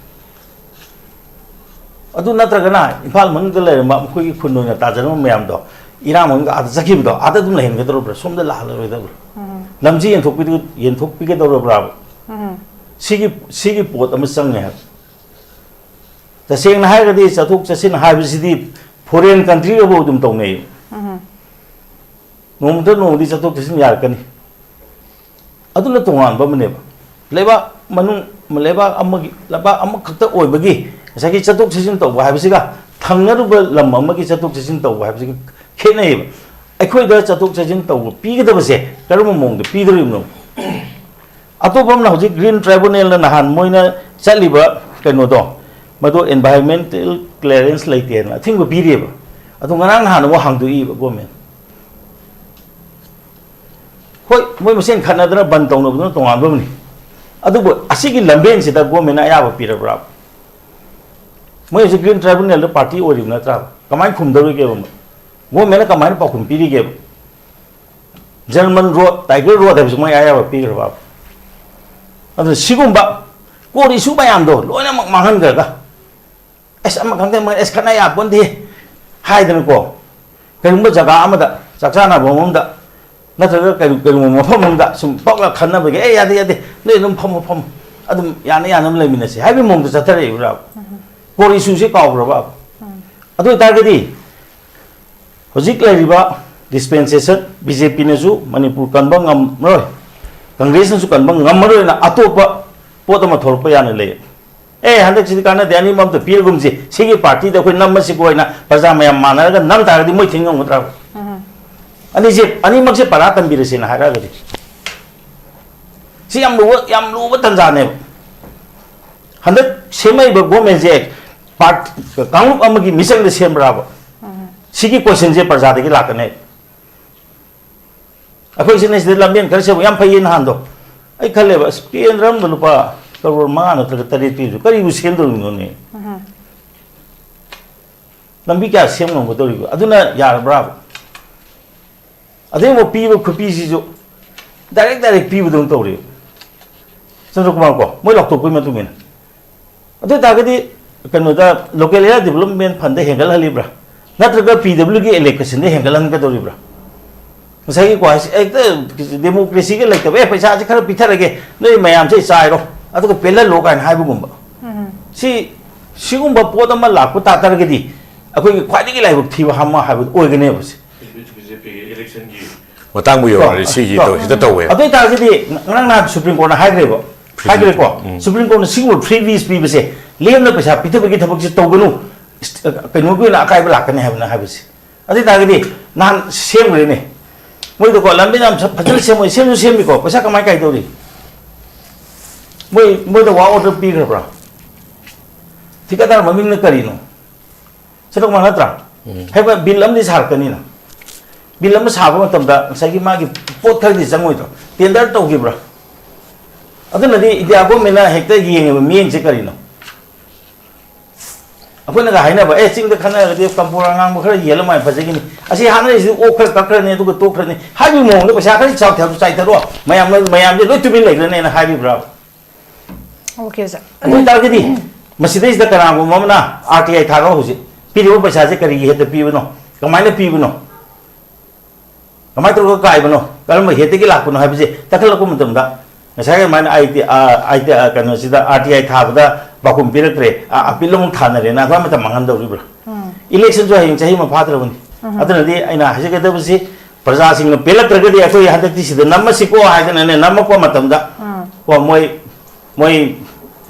ꯑꯗꯨ ꯅꯠꯇ꯭ꯔꯒꯅ ꯏꯝꯐꯥꯜ ꯃꯅꯨꯡꯗ ꯂꯩꯔꯝꯕ ꯃꯈꯣꯏꯒꯤ ꯈꯨꯟ ꯑꯣꯏꯅ ꯇꯥꯖꯔꯝꯕ ꯃꯌꯥꯝꯗꯣ ꯏꯔꯥꯡ ꯃꯅꯨꯡꯗ ꯑꯥꯗ ꯆꯠꯈꯤꯕꯗꯣ ꯑꯥꯗ ꯑꯗꯨꯝ ꯂꯩꯍꯟꯒꯗꯧꯔꯤꯕ꯭ꯔꯥ? ꯁꯣꯝꯗ ꯂꯥꯛꯍꯜꯂꯔꯣꯏꯗꯕ꯭ꯔꯥ? ꯎꯝ꯫ ꯂꯝꯁꯤ ꯌꯦꯟꯊꯣꯛꯄꯤꯗ-, ꯌꯦꯟꯊꯣꯛꯄꯤꯒꯗꯧꯔꯕ꯭ꯔꯥꯕ? ꯎꯝ꯫ ꯁꯤꯒꯤ, ꯁꯤꯒꯤ ꯄꯣꯠ ꯑꯃ ꯆꯪꯉꯦ ꯍꯥꯏꯕ꯫ ꯇꯁꯦꯡꯅ ꯍꯥꯏꯔꯒꯗꯤ ꯆꯠꯊꯣꯛ ꯆꯠꯁꯤꯟ ꯍꯥꯏꯕꯁꯤꯗꯤ ꯐꯣꯔꯦꯟ ꯀꯟꯇ꯭ꯔꯤꯒꯐꯥꯎ ꯑꯗꯨꯝ ꯇꯧꯅꯩ꯫ ꯎꯝ꯫ ꯅꯣꯡꯃꯗ ꯅꯣꯡꯃꯗꯤ ꯆꯠꯊꯣꯛ ꯆꯠꯁꯤꯟ ꯌꯥꯔꯛꯀꯅꯤ꯫ ꯑꯗꯨꯅ ꯇꯣꯉꯥꯟꯕ ꯑꯃꯅꯦꯕ꯫ ꯂꯩꯕꯥꯛ ꯃꯅꯨꯡ, ꯂꯩꯕꯥꯛ ꯑꯃꯒꯤ, ꯂꯩꯕꯥꯛ ꯑꯃꯈꯛꯇ ꯑꯣꯏꯕꯒꯤ ꯉꯁꯥꯏꯒꯤ ꯆꯠꯊꯣꯛ ꯆꯠꯁꯤꯟ ꯇꯧꯕ ꯍꯥꯏꯕꯁꯤꯒ ꯊꯪꯅꯔꯨꯕ ꯂꯝ ꯑꯃꯒꯤ ꯆꯠꯊꯣꯛ ꯆꯠꯁꯤꯟ ꯇꯧꯕ ꯍꯥꯏꯕꯁꯤꯒ ꯈꯦꯠꯅꯩꯌꯦꯕ꯫ ꯑꯩꯈꯣꯏꯗ ꯆꯠꯊꯣꯛ ꯆꯠꯁꯤꯟ ꯇꯧꯕ ꯄꯤꯒꯗꯕꯁꯦ ꯀꯔꯝꯕ ꯃꯑꯣꯡꯗ ꯄꯤꯗꯣꯔꯤꯕꯅꯣ? ꯑꯇꯣꯞꯄ ꯑꯃꯅ ꯍꯧꯖꯤꯛ ꯒ꯭ꯔꯤꯟ ꯇ꯭ꯔꯥꯏꯕꯨꯅꯦꯜꯅ ꯅꯍꯥꯟ ꯃꯣꯏꯅ ꯆꯠꯂꯤꯕ ꯀꯩꯅꯣꯗꯣ, ꯃꯗꯨ environmental clearance ꯂꯩꯇꯦꯅ ꯑꯊꯤꯡꯕ ꯄꯤꯔꯤꯑꯕ꯫ ꯑꯗꯣ ꯉꯔꯥꯡ ꯅꯍꯥꯟ ꯑꯃꯨꯛ ꯍꯥꯡꯗꯣꯛꯏꯕ ꯒꯣꯔꯃꯦꯟ꯫ ꯍꯣꯏ, ꯃꯣꯏ ꯃꯁꯦꯟ ꯈꯠꯅꯗꯅ ꯕꯟ ꯇꯧꯅꯕꯗꯨꯅ ꯇꯣꯉꯥꯟꯕ ꯑꯃꯅꯤ꯫ ꯑꯗꯨꯕꯨ ꯑꯁꯤꯒꯤ ꯂꯝꯕꯦꯟꯁꯤꯗ ꯒꯣꯔꯃꯦꯟꯅ ꯑꯌꯥꯕ ꯄꯤꯔꯕ꯭ꯔꯥ? ꯃꯣꯏ ꯍꯧꯖꯤꯛ ꯒ꯭ꯔꯤꯟ ꯇ꯭ꯔꯥꯏꯕꯨꯅꯦꯜꯗ ꯄꯥꯔꯇꯤ ꯑꯣꯏꯔꯤꯕ ꯅꯠꯇ꯭ꯔꯥ? ꯀꯃꯥꯏꯅ ꯈꯨꯝꯗꯧꯔꯤꯒꯦꯕ ꯃꯣꯏ? ꯒꯣꯔꯃꯦꯟꯅ ꯀꯃꯥꯏꯅ ꯄꯥꯎꯈꯨꯝ ꯄꯤꯔꯤꯒꯦꯕ? ꯖꯔꯃꯟ ꯔꯣꯗ, ꯇꯥꯏꯒꯔ ꯔꯣꯗ ꯍꯥꯏꯕꯁꯤ ꯃꯣꯏ ꯑꯌꯥꯕ ꯄꯤꯈ꯭ꯔꯕ? ꯑꯗꯨꯅ ꯁꯤꯒꯨꯝꯕ ꯀꯣꯔꯠ ꯏꯁꯨ ꯃꯌꯥꯝꯗꯣ ꯂꯣꯏꯅꯃꯛ ꯃꯥꯡꯍꯟꯈ꯭ꯔꯒ, "ꯑꯁ, ꯑꯃ ꯈꯪꯗꯦ, ꯃꯣꯏ ꯑꯁ ꯈꯠꯅ ꯌꯥꯄꯣꯟꯗꯦ" ꯍꯥꯏꯗꯅꯀꯣ, ꯀꯔꯤꯒꯨꯝꯕ ꯖꯒꯥ ꯑꯃꯗ, ꯆꯥꯛ ꯆꯥꯅꯕ ꯑꯃꯗ, ꯅꯠꯇ꯭ꯔꯒ ꯀꯔꯤ-, ꯀꯔꯤꯒꯨꯝꯕ ꯃꯐꯝ ꯑꯃꯗ ꯁꯨꯝ ꯄꯛꯂ ꯈꯟꯅꯕꯒꯤ, "ꯑꯦ, ꯌꯥꯗꯦ, ꯌꯥꯗꯦ, ꯅꯣꯏ ꯑꯗꯨꯝ ꯐꯝꯃꯣ, ꯐꯝꯃꯣ, ꯑꯗꯨꯝ ꯌꯥꯅ ꯌꯥꯅꯕ ꯂꯩꯃꯤꯟꯅꯁꯤ" ꯍꯥꯏꯕꯒꯤ ꯃꯑꯣꯡꯗ ꯆꯠꯊꯔꯛꯏꯕ꯭ꯔꯥ? ꯎꯝ꯫ ꯀꯣꯔꯠ ꯏꯁꯨꯁꯦ ꯀꯥꯎꯈ꯭ꯔꯕ? ꯎꯝ꯫ ꯑꯗꯨ ꯑꯣꯏꯇꯥꯔꯒꯗꯤ ꯍꯧꯖꯤꯛ ꯂꯩꯔꯤꯕ dispensation, ꯕꯤ ꯖꯦ ꯄꯤꯅꯁꯨ ꯃꯅꯤꯄꯨꯔ ꯀꯟꯕ ꯉꯝꯃꯔꯣꯏ, ꯀꯪꯒ꯭ꯔꯦꯁꯅꯁꯨ ꯀꯟꯕ ꯉꯝꯃꯔꯣꯏꯅ ꯑꯇꯣꯞꯄ ꯄꯣꯠ ꯑꯃ ꯊꯣꯛꯂꯛꯄ ꯌꯥꯅ ꯂꯩ꯫ "ꯑꯦ, ꯍꯟꯗꯛꯁꯤꯗꯤ ꯀꯥꯟꯅꯗꯦ, ꯑꯅꯤꯃꯛ ꯑꯝꯇ ꯄꯤꯔꯒꯨꯝꯁꯤ, ꯁꯤꯒꯤ ꯄꯥꯔꯇꯤꯗ ꯑꯩꯈꯣꯏ ꯅꯝꯃꯁꯤꯀꯣ" ꯍꯥꯏꯅ ꯄ꯭ꯔꯖꯥ ꯃꯌꯥꯝ ꯃꯥꯟꯅꯔꯒ ꯅꯝ ꯇꯥꯔꯒꯗꯤ ꯃꯣꯏ ꯊꯤꯡ ꯉꯝꯒꯗ꯭ꯔꯥ? ꯎꯝ꯫ ꯑꯅꯤꯁꯦ, ꯑꯅꯤꯃꯛꯁꯦ ꯄꯔꯥ ꯇꯝꯕꯤꯔꯁꯦꯅ ꯍꯥꯏꯔꯛꯑꯒꯗꯤ, ꯁꯤ ꯌꯥꯝ ꯂꯨꯕ, ꯌꯥꯝ ꯂꯨꯕ ꯇꯥꯟꯖꯥꯅꯦꯕ꯫ ꯍꯟꯗꯛ ꯁꯦꯝꯃꯛꯏꯕ ꯒꯣꯔꯃꯦꯟꯁꯦ ꯄꯥꯔꯠ ꯀꯥꯡꯂꯨꯞ ꯑꯃꯒꯤ ꯃꯤꯆꯪꯗ ꯁꯦꯝꯕ꯭ꯔꯥꯕ? ꯁꯤꯒꯤ ꯀꯣꯏꯁꯟꯁꯦ ꯄ꯭ꯔꯖꯥꯗꯒꯤ ꯂꯥꯛꯀꯅꯤ꯫ ꯑꯩꯈꯣꯏ ꯁꯤꯅ ꯁꯤꯗ ꯂꯝꯕꯦꯟ ꯈꯔ ꯁꯦꯝꯕ ꯌꯥꯝ ꯐꯩꯌꯦ ꯅꯍꯥꯟꯗꯣ꯫ ꯑꯩ ꯈꯜꯂꯦꯕ, ꯑꯁ, ꯀꯦꯟꯗ꯭ꯔ ꯑꯃꯗ ꯂꯨꯄꯥ ꯀꯔꯣꯔ ꯃꯉꯥ ꯅꯠꯇ꯭ꯔꯒ ꯇꯔꯦꯠ ꯄꯤꯕꯗꯨ ꯀꯔꯤꯕꯨ ꯁꯦꯝꯗꯧꯔꯤꯕꯅꯣꯅꯦ? ꯂꯝꯕꯤ ꯀꯌꯥ ꯁꯦꯝ ꯉꯝꯒꯗꯧꯔꯤꯕ? ꯑꯗꯨꯅ ꯌꯥꯔꯕ꯭ꯔꯥꯕ? ꯑꯗꯩ ꯑꯃꯨꯛ ꯄꯤꯕ ꯈꯨꯄꯤꯁꯤꯁꯨ ꯗꯥꯏꯔꯦꯛ ꯗꯥꯏꯔꯦꯛ ꯄꯤꯕꯗꯧꯅ ꯇꯧꯔꯦꯕ꯫ ꯆꯟꯗ꯭ꯔꯀꯨꯃꯥꯔ ꯀꯣ, ꯃꯣꯏ ꯂꯥꯎꯊꯣꯛꯄꯒꯤ ꯃꯇꯨꯡ ꯏꯟꯅ꯫ ꯑꯗꯨ ꯑꯣꯏ ꯇꯥꯔꯒꯗꯤ ꯀꯩꯅꯣꯗ local area development fund ꯗ ꯍꯦꯟꯒꯠꯍꯜꯂꯤꯕ꯭ꯔꯥ? ꯅꯠꯇ꯭ꯔꯒ P W ꯒꯤ allocation ꯗ ꯍꯦꯟꯒꯠꯍꯟꯒꯗꯧꯔꯤꯕ꯭ꯔꯥ? ꯉꯁꯥꯏꯒꯤ ꯀꯣ ꯍꯥꯏꯁꯦ ꯍꯦꯛꯇ democracy ꯒ ꯂꯩꯇꯕ, "ꯑꯦ, ꯄꯩꯁꯥꯁꯦ ꯈꯔ ꯄꯤꯊꯔꯒꯦ, ꯅꯣꯏ ꯃꯌꯥꯝꯁꯦ ꯆꯥꯏꯔꯣ, ꯑꯗꯨꯒ ꯄꯦꯜꯍꯜꯂꯣ" ꯀꯥꯏꯅ ꯍꯥꯏꯕꯒꯨꯝꯕ꯫ ꯁꯤ, ꯁꯤꯒꯨꯝꯕ ꯄꯣꯠ ꯑꯃ ꯂꯥꯛꯄ ꯇꯥ ꯇꯥꯔꯒꯗꯤ ꯑꯩꯈꯣꯏꯒꯤ ꯈ꯭ꯋꯥꯏꯗꯒꯤ ꯂꯥꯏꯕꯛ ꯊꯤꯕ ꯑꯃ ꯍꯥꯏꯕꯗꯨ ꯑꯣꯏꯒꯅꯦꯕ ꯁꯤ꯫ ꯕꯤ ꯖꯦ ꯄꯤꯒꯤ ꯏꯂꯦꯛꯁꯟꯒꯤ ꯃꯇꯥꯡꯕꯨ ꯌꯧꯔꯗꯤ ꯀꯣ, ꯁꯤꯒꯤ ꯀꯣ꯫ ꯇꯧ-, ꯁꯤꯗ ꯇꯧꯋꯦ꯫ ꯑꯗꯨ ꯑꯣꯏ ꯇꯥꯔꯒꯗꯤ ꯉꯔꯥꯡ ꯅꯍꯥꯟ ꯁꯨꯄ꯭ꯔꯤꯝ ꯀꯣꯔꯠꯅ ꯍꯥꯏꯈ꯭ꯔꯦꯕ, ꯍꯥꯏꯈ꯭ꯔꯦꯀꯣ꯫ ꯎꯝ꯫ ꯁꯨꯄ꯭ꯔꯤꯝ ꯀꯣꯔꯠꯅ ꯁꯤꯒꯨꯝꯕ free wish ꯄꯤꯕꯁꯦ, ꯂꯦꯝꯅ ꯄꯩꯁꯥ ꯄꯤꯊꯕꯒꯤ ꯊꯕꯛꯁꯦ ꯇꯧꯒꯅꯨ, ꯀꯩꯅꯣꯒꯤ ꯑꯣꯏꯅ ꯑꯀꯥꯏꯕ ꯂꯥꯛꯀꯅꯤ ꯍꯥꯏꯕꯅ ꯍꯥꯏꯕꯁꯦ꯫ ꯑꯗꯨ ꯑꯣꯏ ꯇꯥꯔꯒꯗꯤ ꯅꯍꯥꯟ ꯁꯦꯝꯈ꯭ꯔꯦꯅꯦ ꯃꯣꯏꯗꯀꯣ, ꯂꯝꯕꯤ ꯌꯥꯝ ꯐꯖꯅ ꯁꯦꯝꯃꯣꯏ, ꯁꯦꯝꯁꯨ ꯁꯦꯝꯃꯤꯀꯣ, ꯄꯩꯁꯥ ꯀꯃꯥꯏꯅ ꯀꯥꯏꯗꯧꯔꯤ? ꯃꯣꯏ, ꯃꯣꯏꯗ work order ꯄꯤꯈ꯭ꯔꯕ꯭ꯔꯥ? ꯊꯤꯀꯥꯗꯥꯔ ꯃꯃꯤꯡꯅ ꯀꯔꯤꯅꯣ? ꯁꯦꯟꯊꯣꯛ ꯃꯥ ꯅꯠꯇ꯭ꯔꯥ? ꯎꯝ꯫ ꯍꯥꯏꯕ ꯕꯤꯜ ꯑꯃꯗꯤ ꯁꯥꯔꯛꯀꯅꯤꯅ꯫ ꯕꯤꯜ ꯑꯃ ꯁꯥꯕ ꯃꯇꯝꯗ ꯉꯁꯥꯏꯒꯤ ꯃꯥꯒꯤ ꯄꯣꯠ ꯈꯔꯗꯤ ꯆꯪꯉꯣꯏꯗ꯭ꯔꯣ? ꯇꯦꯟꯗꯔ ꯇꯧꯈꯤꯕ꯭ꯔꯥ? ꯑꯗꯨꯅꯗꯤ ꯏꯟꯗꯤꯌꯥ ꯒꯣꯔꯃꯦꯟꯅ ꯍꯦꯛꯇ ꯌꯦꯡꯉꯤꯕ ꯃꯤꯠꯌꯦꯡꯁꯦ ꯀꯔꯤꯅꯣ? ꯑꯩꯈꯣꯏꯅꯒ ꯍꯥꯏꯅꯕ, "ꯑꯦ, ꯆꯤꯡꯗ ꯈꯟꯅꯔꯒꯗꯤ ꯀꯝꯄꯣꯔ ꯑꯉꯥꯡꯕ ꯈꯔ ꯌꯦꯜꯂ ꯃꯥꯏ ꯐꯖꯒꯤꯅꯤ꯫ ꯑꯁꯤ ꯍꯥꯠꯅꯔꯤꯁꯤꯗꯤ ꯑꯣꯛ ꯈꯔ ꯀꯛꯈ꯭ꯔꯅꯤ, ꯑꯗꯨꯒ ꯇꯣꯛꯈ꯭ꯔꯅꯤ" ꯍꯥꯏꯕꯒꯤ ꯃꯑꯣꯡꯗ ꯄꯩꯁꯥ ꯈꯔ ꯆꯥꯎ-, ꯆꯥꯎ-, ꯆꯥꯏꯊꯔꯣ, ꯃꯌꯥꯝ, ꯃꯌꯥꯝꯁꯦ ꯂꯣꯏ ꯇꯨꯃꯤꯟ ꯂꯩꯈ꯭ꯔꯅꯦꯅ ꯍꯥꯏꯕꯤꯕ꯭ꯔꯥ? ꯑꯣꯀꯦ, ꯁꯥꯔ꯫ ꯑꯗꯨ ꯑꯣꯏ ꯇꯥꯔꯒꯗꯤ ꯃꯁꯤꯗꯩꯁꯤꯗ ꯀꯅꯥꯒꯨꯝꯕ ꯑꯃꯅ R T I ꯊꯥꯔꯣ, ꯍꯧꯖꯤꯛ ꯄꯤꯔꯤꯕ ꯄꯩꯁꯥꯁꯦ ꯀꯔꯤꯒꯤ ꯍꯦꯠꯇ ꯄꯤꯕꯅꯣ, ꯀꯃꯥꯏꯅ ꯄꯤꯕꯅꯣ, ꯀꯃꯥꯏꯅ ꯇꯧꯔꯒ ꯀꯥꯏꯕꯅꯣ, ꯀꯔꯝꯕ ꯍꯦꯠꯇꯒꯤ ꯂꯥꯛꯄꯅꯣ ꯍꯥꯏꯕꯁꯦ ꯇꯛꯈꯠꯂꯛꯄ ꯃꯇꯝꯗ, ꯉꯁꯥꯏꯒꯤ ꯑꯗꯨꯃꯥꯏꯅ ꯑꯥꯏ ꯇꯤ, ꯑꯥ, ꯑꯥꯏ ꯇꯤ, ꯑꯥ, ꯀꯩꯅꯣꯁꯤꯗ R T I ꯊꯥꯕꯗ ꯄꯥꯎꯈꯨꯝ ꯄꯤꯔꯛꯇ꯭ꯔꯦ, ꯑꯥ, ꯑꯄꯤꯜ ꯑꯃꯨꯛ ꯊꯥꯅꯔꯦꯅ ꯑꯩꯈꯣꯏ ꯃꯇꯝ ꯃꯥꯡꯍꯟꯗꯧꯔꯤꯕ꯭ꯔꯥ? ꯎꯝ꯫ ꯏꯂꯦꯛꯁꯟꯁꯨ ꯍꯌꯦꯡ ꯆꯍꯤ ꯑꯃ ꯐꯥꯗ꯭ꯔꯕꯅꯤ꯫ ꯎꯝ꯫ ꯑꯗꯨꯅꯗꯤ ꯑꯩꯅ ꯍꯥꯏꯖꯒꯗꯕꯁꯤ, ꯄ꯭ꯔꯖꯥꯁꯤꯡꯅ ꯄꯦꯜꯂꯛꯇ꯭ꯔꯒꯗꯤ ꯑꯩꯈꯣꯏ ꯍꯟꯗꯛꯇꯤ ꯁꯤꯗ ꯅꯝꯃꯁꯤꯀꯣ ꯍꯥꯏꯗꯅꯅꯦ, ꯅꯝꯃꯛꯄ ꯃꯇꯝꯗ ꯎꯝ꯫ ꯀꯣ, ꯃꯣꯏ, ꯃꯣꯏ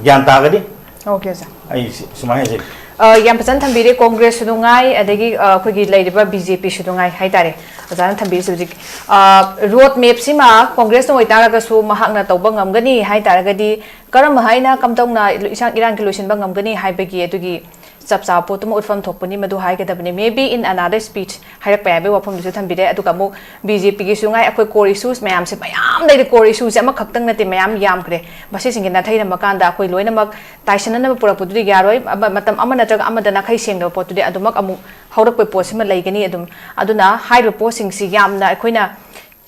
ꯒ꯭ꯌꯥꯟ ꯇꯥꯒꯅꯤ꯫ ꯑꯣꯀꯦ, ꯁꯥꯔ꯫ ꯑꯩ ꯁꯤ-, ꯁꯨꯃꯥꯏꯅ ꯍꯥꯏꯖꯒꯦ꯫ ꯑ, ꯌꯥꯝ ꯐꯖꯅ ꯊꯝꯕꯤꯔꯦ꯫ ꯀꯣꯡꯒ꯭ꯔꯦꯁꯁꯨ ꯅꯨꯡꯉꯥꯏ, ꯑꯗꯒꯤ, ꯑ, ꯑꯩꯈꯣꯏꯒꯤ ꯂꯩꯔꯤꯕ ꯕꯤ ꯖꯦ ꯄꯤꯁꯨ ꯅꯨꯡꯉꯥꯏ ꯍꯥꯏꯇꯥꯔꯦ꯫ ꯑꯣꯖꯥꯅ ꯊꯝꯕꯤꯔꯤꯁꯦ ꯍꯧꯖꯤꯛ, ꯑ, ꯔꯣꯗ ꯃꯦꯞꯁꯤꯃ ꯀꯣꯡꯒ꯭ꯔꯦꯁꯅ ꯑꯣꯏꯇꯥꯔꯒꯁꯨ ꯃꯍꯥꯛꯅ ꯇꯧꯕ ꯉꯝꯒꯅꯤ ꯍꯥꯏꯇꯥꯔꯒꯗꯤ ꯀꯔꯝꯕ ꯍꯥꯏꯅ ꯀꯝꯗꯧꯅ ꯏꯁꯥꯡ ꯏꯔꯥꯡꯒꯤ ꯂꯣꯏꯁꯤꯟꯕ ꯉꯝꯒꯅꯤ ꯍꯥꯏꯕꯒꯤ ꯑꯗꯨꯒꯤ ꯆꯞ ꯆꯥꯕ ꯄꯣꯠꯇꯨꯃ ꯎꯠꯐꯝ ꯊꯣꯛꯄꯅꯤ, ꯃꯗꯨ ꯍꯥꯏꯒꯗꯕꯅꯤ꯫ Maybe in another speech ꯍꯥꯏꯔꯛꯄ ꯌꯥꯏ ꯍꯥꯏꯕꯒꯤ ꯋꯥꯐꯝꯗꯨꯁꯨ ꯊꯝꯕꯤꯔꯦ꯫ ꯑꯗꯨꯒ ꯑꯃꯨꯛ ꯕꯤ ꯖꯦ ꯄꯤꯒꯤꯁꯨ ꯉꯥꯏ, ꯑꯩꯈꯣꯏ core issues ꯃꯌꯥꯝꯁꯦ ꯃꯌꯥꯝ ꯂꯩꯔꯤ, core issueꯁꯦ ꯑꯃꯈꯛꯇꯪ ꯅꯠꯇꯦ, ꯃꯌꯥꯝ ꯌꯥꯝꯈ꯭ꯔꯦ꯫ ꯃꯁꯤꯁꯤꯡꯁꯦ ꯅꯥꯊꯩꯔꯝꯃꯀꯥꯟꯗ ꯑꯩꯈꯣꯏ ꯂꯣꯏꯅꯃꯛ ꯇꯥꯏꯁꯟꯅꯅꯕ ꯄꯨꯔꯛꯄꯗꯨꯗꯤ ꯌꯥꯔꯣꯏ꯫ ꯑꯃ, ꯃꯇꯝ ꯑꯃ ꯅꯠꯇ꯭ꯔꯒ ꯑꯃꯗ ꯅꯥꯈꯩ ꯁꯦꯡꯗꯕ ꯄꯣꯠꯇꯨꯗꯤ ꯑꯗꯨꯃꯛ ꯑꯃꯨꯛ ꯍꯧꯔꯛꯄꯒꯤ ꯄꯣꯠꯁꯤꯃ ꯂꯩꯒꯅꯤ꯫ ꯑꯗꯨꯝ, ꯑꯗꯨꯅ ꯍꯥꯏꯔꯤꯕ ꯄꯣꯠꯁꯤꯡꯁꯤ ꯌꯥꯝꯅ ꯑꯩꯈꯣꯏꯅ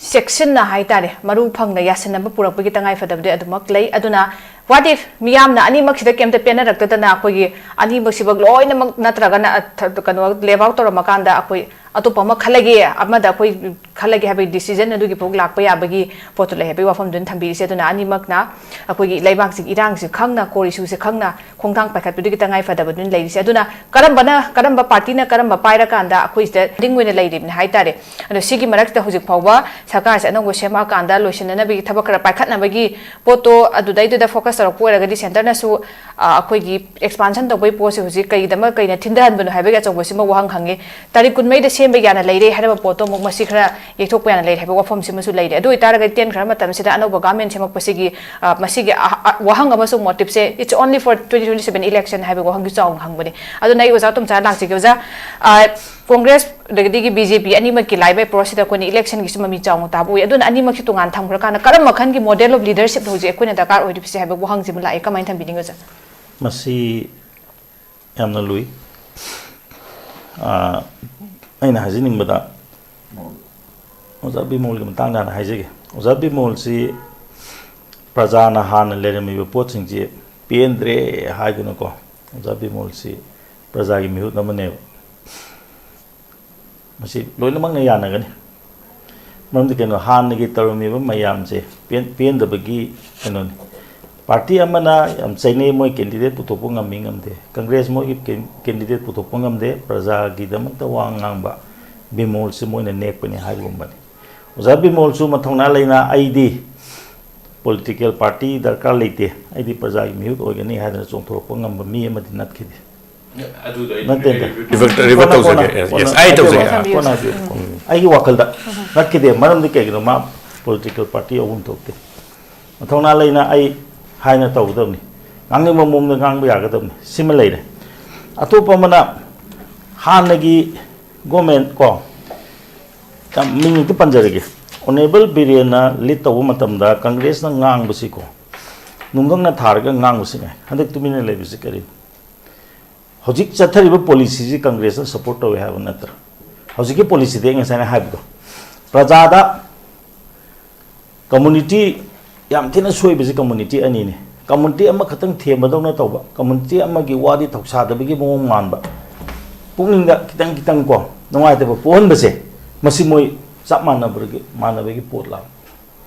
ꯆꯦꯛꯁꯤꯟꯅ ꯍꯥꯏꯇꯥꯔꯦ, ꯃꯔꯨ ꯐꯪꯅ ꯌꯥꯁꯤꯟꯅꯕ ꯄꯨꯔꯛꯄꯒꯤ ꯇꯉꯥꯏ ꯐꯗꯕꯗꯤ ꯑꯗꯨꯃꯛ ꯂꯩ꯫ ꯑꯗꯨꯅ what if ꯃꯤꯌꯥꯝꯅ ꯑꯅꯤꯃꯛꯁꯤꯗ ꯀꯩꯝꯇ ꯄꯦꯟꯅꯔꯛꯇꯗꯅ ꯑꯩꯈꯣꯏꯒꯤ ꯑꯅꯤꯃꯛꯁꯤꯃꯛ ꯂꯣꯏꯅꯃꯛ ꯅꯠꯇ꯭ꯔꯒꯅ, ꯑ, ꯊ-, ꯀꯩꯅꯣ, leave out ꯇꯧꯔꯝꯃꯀꯥꯟꯗ ꯑꯩꯈꯣꯏ ꯑꯇꯣꯞꯄ ꯑꯃ ꯈꯜꯂꯒꯦ, ꯑꯃꯗ ꯑꯩꯈꯣꯏ ꯈꯜꯂꯒꯦ ꯍꯥꯏꯕꯒꯤ decision ꯑꯗꯨꯒꯤ ꯐꯥꯎ ꯂꯥꯛꯄ ꯌꯥꯕꯒꯤ ꯄꯣꯠꯇꯨ ꯂꯩ ꯍꯥꯏꯕꯒꯤ ꯋꯥꯐꯝꯗꯨꯅ ꯊꯝꯕꯤꯔꯤꯁꯦ꯫ ꯑꯗꯨꯅ ꯑꯅꯤꯃꯛꯅ ꯑꯩꯈꯣꯏꯒꯤ ꯂꯩꯕꯥꯛꯁꯤꯒꯤ ꯏꯔꯥꯡꯁꯤ ꯈꯪꯅ, core issueꯁꯦ ꯈꯪꯅ ꯈꯣꯡꯊꯥꯡ ꯄꯥꯏꯈꯠꯄꯗꯨꯒꯤ ꯇꯉꯥꯏ ꯐꯗꯕꯗꯨꯅ ꯂꯩꯔꯤꯁꯦ꯫ ꯑꯗꯨꯅ ꯀꯔꯝꯕꯅ, ꯀꯔꯝꯕ partyꯅ ꯀꯔꯝꯕ ꯄꯥꯏꯔꯀꯥꯟꯗ ꯑꯩꯈꯣꯏꯁꯤꯗ pending ꯑꯣꯏꯅ ꯂꯩꯔꯤꯕꯅꯤ ꯍꯥꯏꯇꯥꯔꯦ꯫ ꯑꯗꯣ ꯁꯤꯒꯤ ꯃꯔꯛꯇ ꯍꯧꯖꯤꯛ ꯐꯥꯎꯕ ꯁꯔꯀꯥꯔꯁꯦ ꯑꯅꯧꯕ ꯁꯦꯝꯃꯛꯑꯀꯥꯟꯗ ꯂꯣꯏꯁꯤꯟꯅꯅꯕꯒꯤ ꯊꯕꯛ ꯈꯔ ꯄꯥꯏꯈꯠꯅꯕꯒꯤ ꯄꯣꯠꯇꯣ ꯑꯗꯨꯗꯩꯗꯨꯗ focus ꯇꯧꯔꯛꯄ ꯑꯣꯏꯔꯒꯗꯤ centreꯅꯁꯨ, ꯑ, ꯑꯩꯈꯣꯏꯒꯤ expansion ꯇꯧꯕꯒꯤ ꯄꯣꯠꯁꯦ ꯍꯧꯖꯤꯛ ꯀꯩꯒꯤꯗꯃꯛ, ꯀꯩꯅ ꯊꯤꯟꯊꯍꯟꯕꯅꯣ ꯍꯥꯏꯕꯒꯤ ꯑꯆꯧꯕꯁꯤꯃ ꯋꯥꯍꯪ ꯍꯪꯉꯤ꯫ ꯇꯥꯔꯤꯛ ꯀꯨꯟꯃꯔꯤꯗ ꯁꯦꯝꯕ ꯌꯥꯅ ꯂꯩꯔꯦ ꯍꯥꯏꯔꯕ ꯄꯣꯠꯇꯣ ꯑꯃꯨꯛ ꯃꯁꯤ ꯈꯔ ꯌꯩꯊꯣꯛꯄ ꯌꯥꯅ ꯂꯩꯔꯦ ꯍꯥꯏꯕ ꯋꯥꯐꯝꯁꯤꯃꯁꯨ ꯂꯩꯔꯦ꯫ ꯑꯗꯨ ꯑꯣꯏꯇꯥꯔꯒꯗꯤ ꯇꯦꯟꯈ꯭ꯔ ꯃꯇꯝꯁꯤꯗ ꯑꯅꯧꯕ government ꯁꯦꯝꯃꯛꯄꯁꯤꯒꯤ, ꯑ, ꯃꯁꯤꯒꯤ ꯑ-, ꯑ-, ꯋꯥꯍꯪ ꯑꯃꯁꯨꯡ motiveꯁꯦ, "It's only for twenty twenty-seven election" ꯍꯥꯏꯕ ꯋꯥꯍꯪꯁꯨ ꯆꯥꯎꯅ ꯍꯪꯕꯅꯦ꯫ ꯑꯗꯨꯅ ꯑꯩ ꯑꯣꯖꯥ ꯇꯣꯝꯆꯥ ꯂꯥꯛꯆꯒꯦ꯫ ꯑꯣꯖꯥ, ꯑ, ꯀꯣꯡꯒ꯭ꯔꯦꯁ ꯑꯗꯒꯤꯗꯤ ꯕꯤ ꯖꯦ ꯄꯤ ꯑꯅꯤꯃꯛꯀꯤ ꯂꯥꯛꯏꯕ approachꯁꯤꯗ ꯑꯩꯈꯣꯏꯅ electionꯒꯤꯁꯨ ꯃꯃꯤ ꯆꯥꯎꯅ ꯇꯥꯕ ꯎꯏ꯫ ꯑꯗꯨꯅ ꯑꯅꯤꯃꯛꯁꯤ ꯇꯣꯉꯥꯟ ꯊꯝꯈ꯭ꯔꯀꯥꯟꯗ ꯀꯔꯝꯕ ꯃꯈꯜꯒꯤ model of leadershipꯅꯣ ꯍꯧꯖꯤꯛ ꯑꯩꯈꯣꯏꯅ ꯗꯔꯀꯥꯔ ꯑꯣꯏꯔꯤꯕꯁꯦ ꯍꯥꯏꯕ ꯋꯥꯍꯪꯁꯤꯃ ꯂꯥꯛꯑꯦ꯫ ꯀꯃꯥꯏꯅ ꯊꯝꯕꯤꯅꯤꯡꯉꯤ ꯑꯣꯖꯥ? ꯃꯁꯤ ꯌꯥꯝꯅ ꯂꯨꯏ꯫ ꯑ, ꯑꯩꯅ ꯍꯥꯏꯖꯅꯤꯡꯕꯗ, ꯑꯣꯖꯥ ꯕꯤꯃꯣꯜꯒꯤ ꯃꯇꯥꯡꯗ ꯍꯥꯟꯅ ꯍꯥꯏꯖꯒꯦ꯫ ꯑꯣꯖꯥ ꯕꯤꯃꯣꯜꯁꯤ ꯄ꯭ꯔꯖꯥꯅ ꯍꯥꯟꯅ ꯂꯩꯔꯝꯃꯤꯕ ꯄꯣꯠꯁꯤꯡꯁꯤ ꯄꯦꯟꯗ꯭ꯔꯦ ꯍꯥꯏꯗꯨꯅꯀꯣ, ꯑꯣꯖꯥ ꯕꯤꯃꯣꯜꯁꯤ ꯄ꯭ꯔꯖꯥꯒꯤ ꯃꯤꯍꯨꯠ ꯑꯃꯅꯦꯕ꯫ ꯃꯁꯤ ꯂꯣꯏꯅꯃꯛꯅ ꯌꯥꯅꯒꯅꯤ꯫ ꯃꯔꯝꯗꯤ ꯀꯩꯅꯣ, ꯍꯥꯟꯅꯒꯤ ꯇꯧꯔꯝꯃꯤꯕ ꯃꯌꯥꯝꯁꯦ ꯄꯦꯟ-, ꯄꯦꯟꯗꯕꯒꯤ ꯀꯩꯅꯣꯅꯤ꯫ Party ꯑꯃꯅ ꯌꯥꯝ ꯆꯩꯅꯩ, ꯃꯣꯏ candidate ꯄꯨꯊꯣꯛꯄ ꯉꯝꯃꯤ ꯉꯝꯗꯦ꯫ Congress ꯃꯣꯏꯒꯤ ꯀꯦꯟ-, candidate ꯄꯨꯊꯣꯛꯄ ꯉꯝꯗꯦ, ꯄ꯭ꯔꯖꯥꯒꯤꯗꯃꯛꯇ ꯋꯥ ꯉꯥꯡꯕ ꯕꯤꯃꯣꯜꯁꯤ ꯃꯣꯏꯅ ꯅꯦꯛꯄꯅꯤ ꯍꯥꯏꯕꯒꯨꯝꯕꯅꯤ꯫ ꯑꯣꯖꯥ ꯕꯤꯃꯣꯜꯁꯨ ꯃꯊꯧꯅꯥ ꯂꯩꯅ "ꯑꯩꯗꯤ political party ꯗꯔꯀꯥꯔ ꯂꯩꯇꯦ, ꯑꯩꯗꯤ ꯄ꯭ꯔꯖꯥꯒꯤ ꯃꯤꯍꯨꯠ ꯑꯣꯏꯒꯅꯤ" ꯍꯥꯏꯗꯅ ꯆꯣꯡꯊꯣꯔꯛꯄ ꯉꯝꯕ ꯃꯤ ꯑꯃꯗꯤ ꯅꯠꯈꯤꯗꯦ꯫ ꯑꯗꯨꯗꯣ ꯑꯩ ꯅꯠꯇꯦ, ꯅꯠꯇꯦ꯫ ꯔꯤꯕꯤꯌꯨ ꯔꯤꯕꯔ ꯔꯤꯕꯔ ꯀꯣꯟꯅ, ꯇꯧꯖꯒꯦ꯫ ꯀꯣꯟꯅ, Yes, ꯀꯣꯟꯅ, yes, ꯑꯩ ꯇꯧꯖꯒꯦ꯫ ꯀꯣꯟꯅ ꯍꯥꯏꯕꯤꯌꯨ, ꯀꯣꯟꯅ ꯍꯥꯏꯕꯤꯌꯨ꯫ ꯑꯩꯒꯤ ꯋꯥꯈꯜꯗ ꯅꯠꯈꯤꯗꯦ, ꯃꯔꯝꯗꯤ ꯀꯩꯒꯤꯅꯣ, ꯃꯥ ꯄꯣꯂꯤꯇꯤꯀꯦꯜ ꯄꯥꯔꯇꯤ ꯑꯍꯨꯝ ꯊꯣꯛꯇꯦ꯫ ꯃꯊꯧꯅꯥ ꯂꯩꯅ ꯑꯩ ꯍꯥꯏꯅ ꯇꯧꯒꯗꯕꯅꯤ, ꯉꯥꯡꯅꯤꯡꯕ ꯃꯑꯣꯡꯗ ꯉꯥꯡꯕ ꯌꯥꯒꯗꯕꯅꯤ, ꯁꯤꯃ ꯂꯩꯔꯦ꯫ ꯑꯇꯣꯞꯄ ꯑꯃꯅ ꯍꯥꯟꯅꯒꯤ ꯒꯣꯃꯦꯟ ꯀꯣ, ꯌꯥꯝ ꯃꯤꯡ ꯑꯝꯇ ꯄꯟꯖꯔꯒꯦ꯫ ꯑꯣꯅꯦꯕꯜ ꯕꯤꯔꯦꯟꯅ ꯂꯤꯗ ꯇꯧꯕ ꯃꯇꯝꯗ ꯀꯪꯒ꯭ꯔꯦꯁꯅ ꯉꯥꯡꯕꯁꯤꯀꯣ, ꯅꯨꯡꯒꯪꯅ ꯊꯥꯔꯒ ꯉꯥꯡꯕꯁꯤꯅꯦ꯫ ꯍꯟꯗꯛ ꯇꯨꯃꯤꯟꯅ ꯂꯩꯕꯁꯤ ꯀꯔꯤꯅꯣ? ꯍꯧꯖꯤꯛ ꯆꯠꯊꯔꯤꯕ ꯄꯣꯂꯤꯁꯤꯁꯤ ꯀꯪꯒ꯭ꯔꯦꯁꯅ ꯁꯄꯣꯔꯠ ꯇꯧꯋꯦ ꯍꯥꯏꯕ ꯅꯠꯇ꯭ꯔꯥ? ꯍꯧꯖꯤꯛꯀꯤ ꯄꯣꯂꯤꯁꯤꯗꯤ ꯑꯩ ꯉꯁꯥꯏꯅ ꯍꯥꯏꯕꯗꯣ, ꯄ꯭ꯔꯖꯥꯗ ꯀꯝꯃꯨꯅꯤꯇꯤ ꯌꯥꯝ ꯊꯤꯅ ꯁꯣꯏꯕꯁꯤ ꯀꯝꯃꯨꯅꯤꯇꯤ ꯑꯅꯤꯅꯤ꯫ ꯀꯝꯃꯨꯅꯤꯇꯤ ꯑꯃꯈꯛꯇꯪ ꯊꯦꯝꯕꯗꯧꯅ ꯇꯧꯕ, ꯀꯝꯃꯨꯅꯤꯇꯤ ꯑꯃꯒꯤ ꯋꯥꯗꯤ ꯊꯧꯁꯥꯗꯕꯒꯤ ꯃꯑꯣꯡ ꯃꯥꯟꯕ, ꯄꯨꯛꯅꯤꯡꯗ ꯈꯤꯇꯪ ꯈꯤꯇꯪ ꯀꯣ ꯅꯨꯡꯉꯥꯏꯇꯕ ꯄꯣꯛꯍꯟꯕꯁꯦ, ꯃꯁꯤ ꯃꯣꯏ ꯆꯞ ꯃꯥꯟꯅꯕꯒꯤ, ꯃꯥꯟꯅꯕꯒꯤ ꯄꯣꯠ ꯂꯥꯛꯄ꯫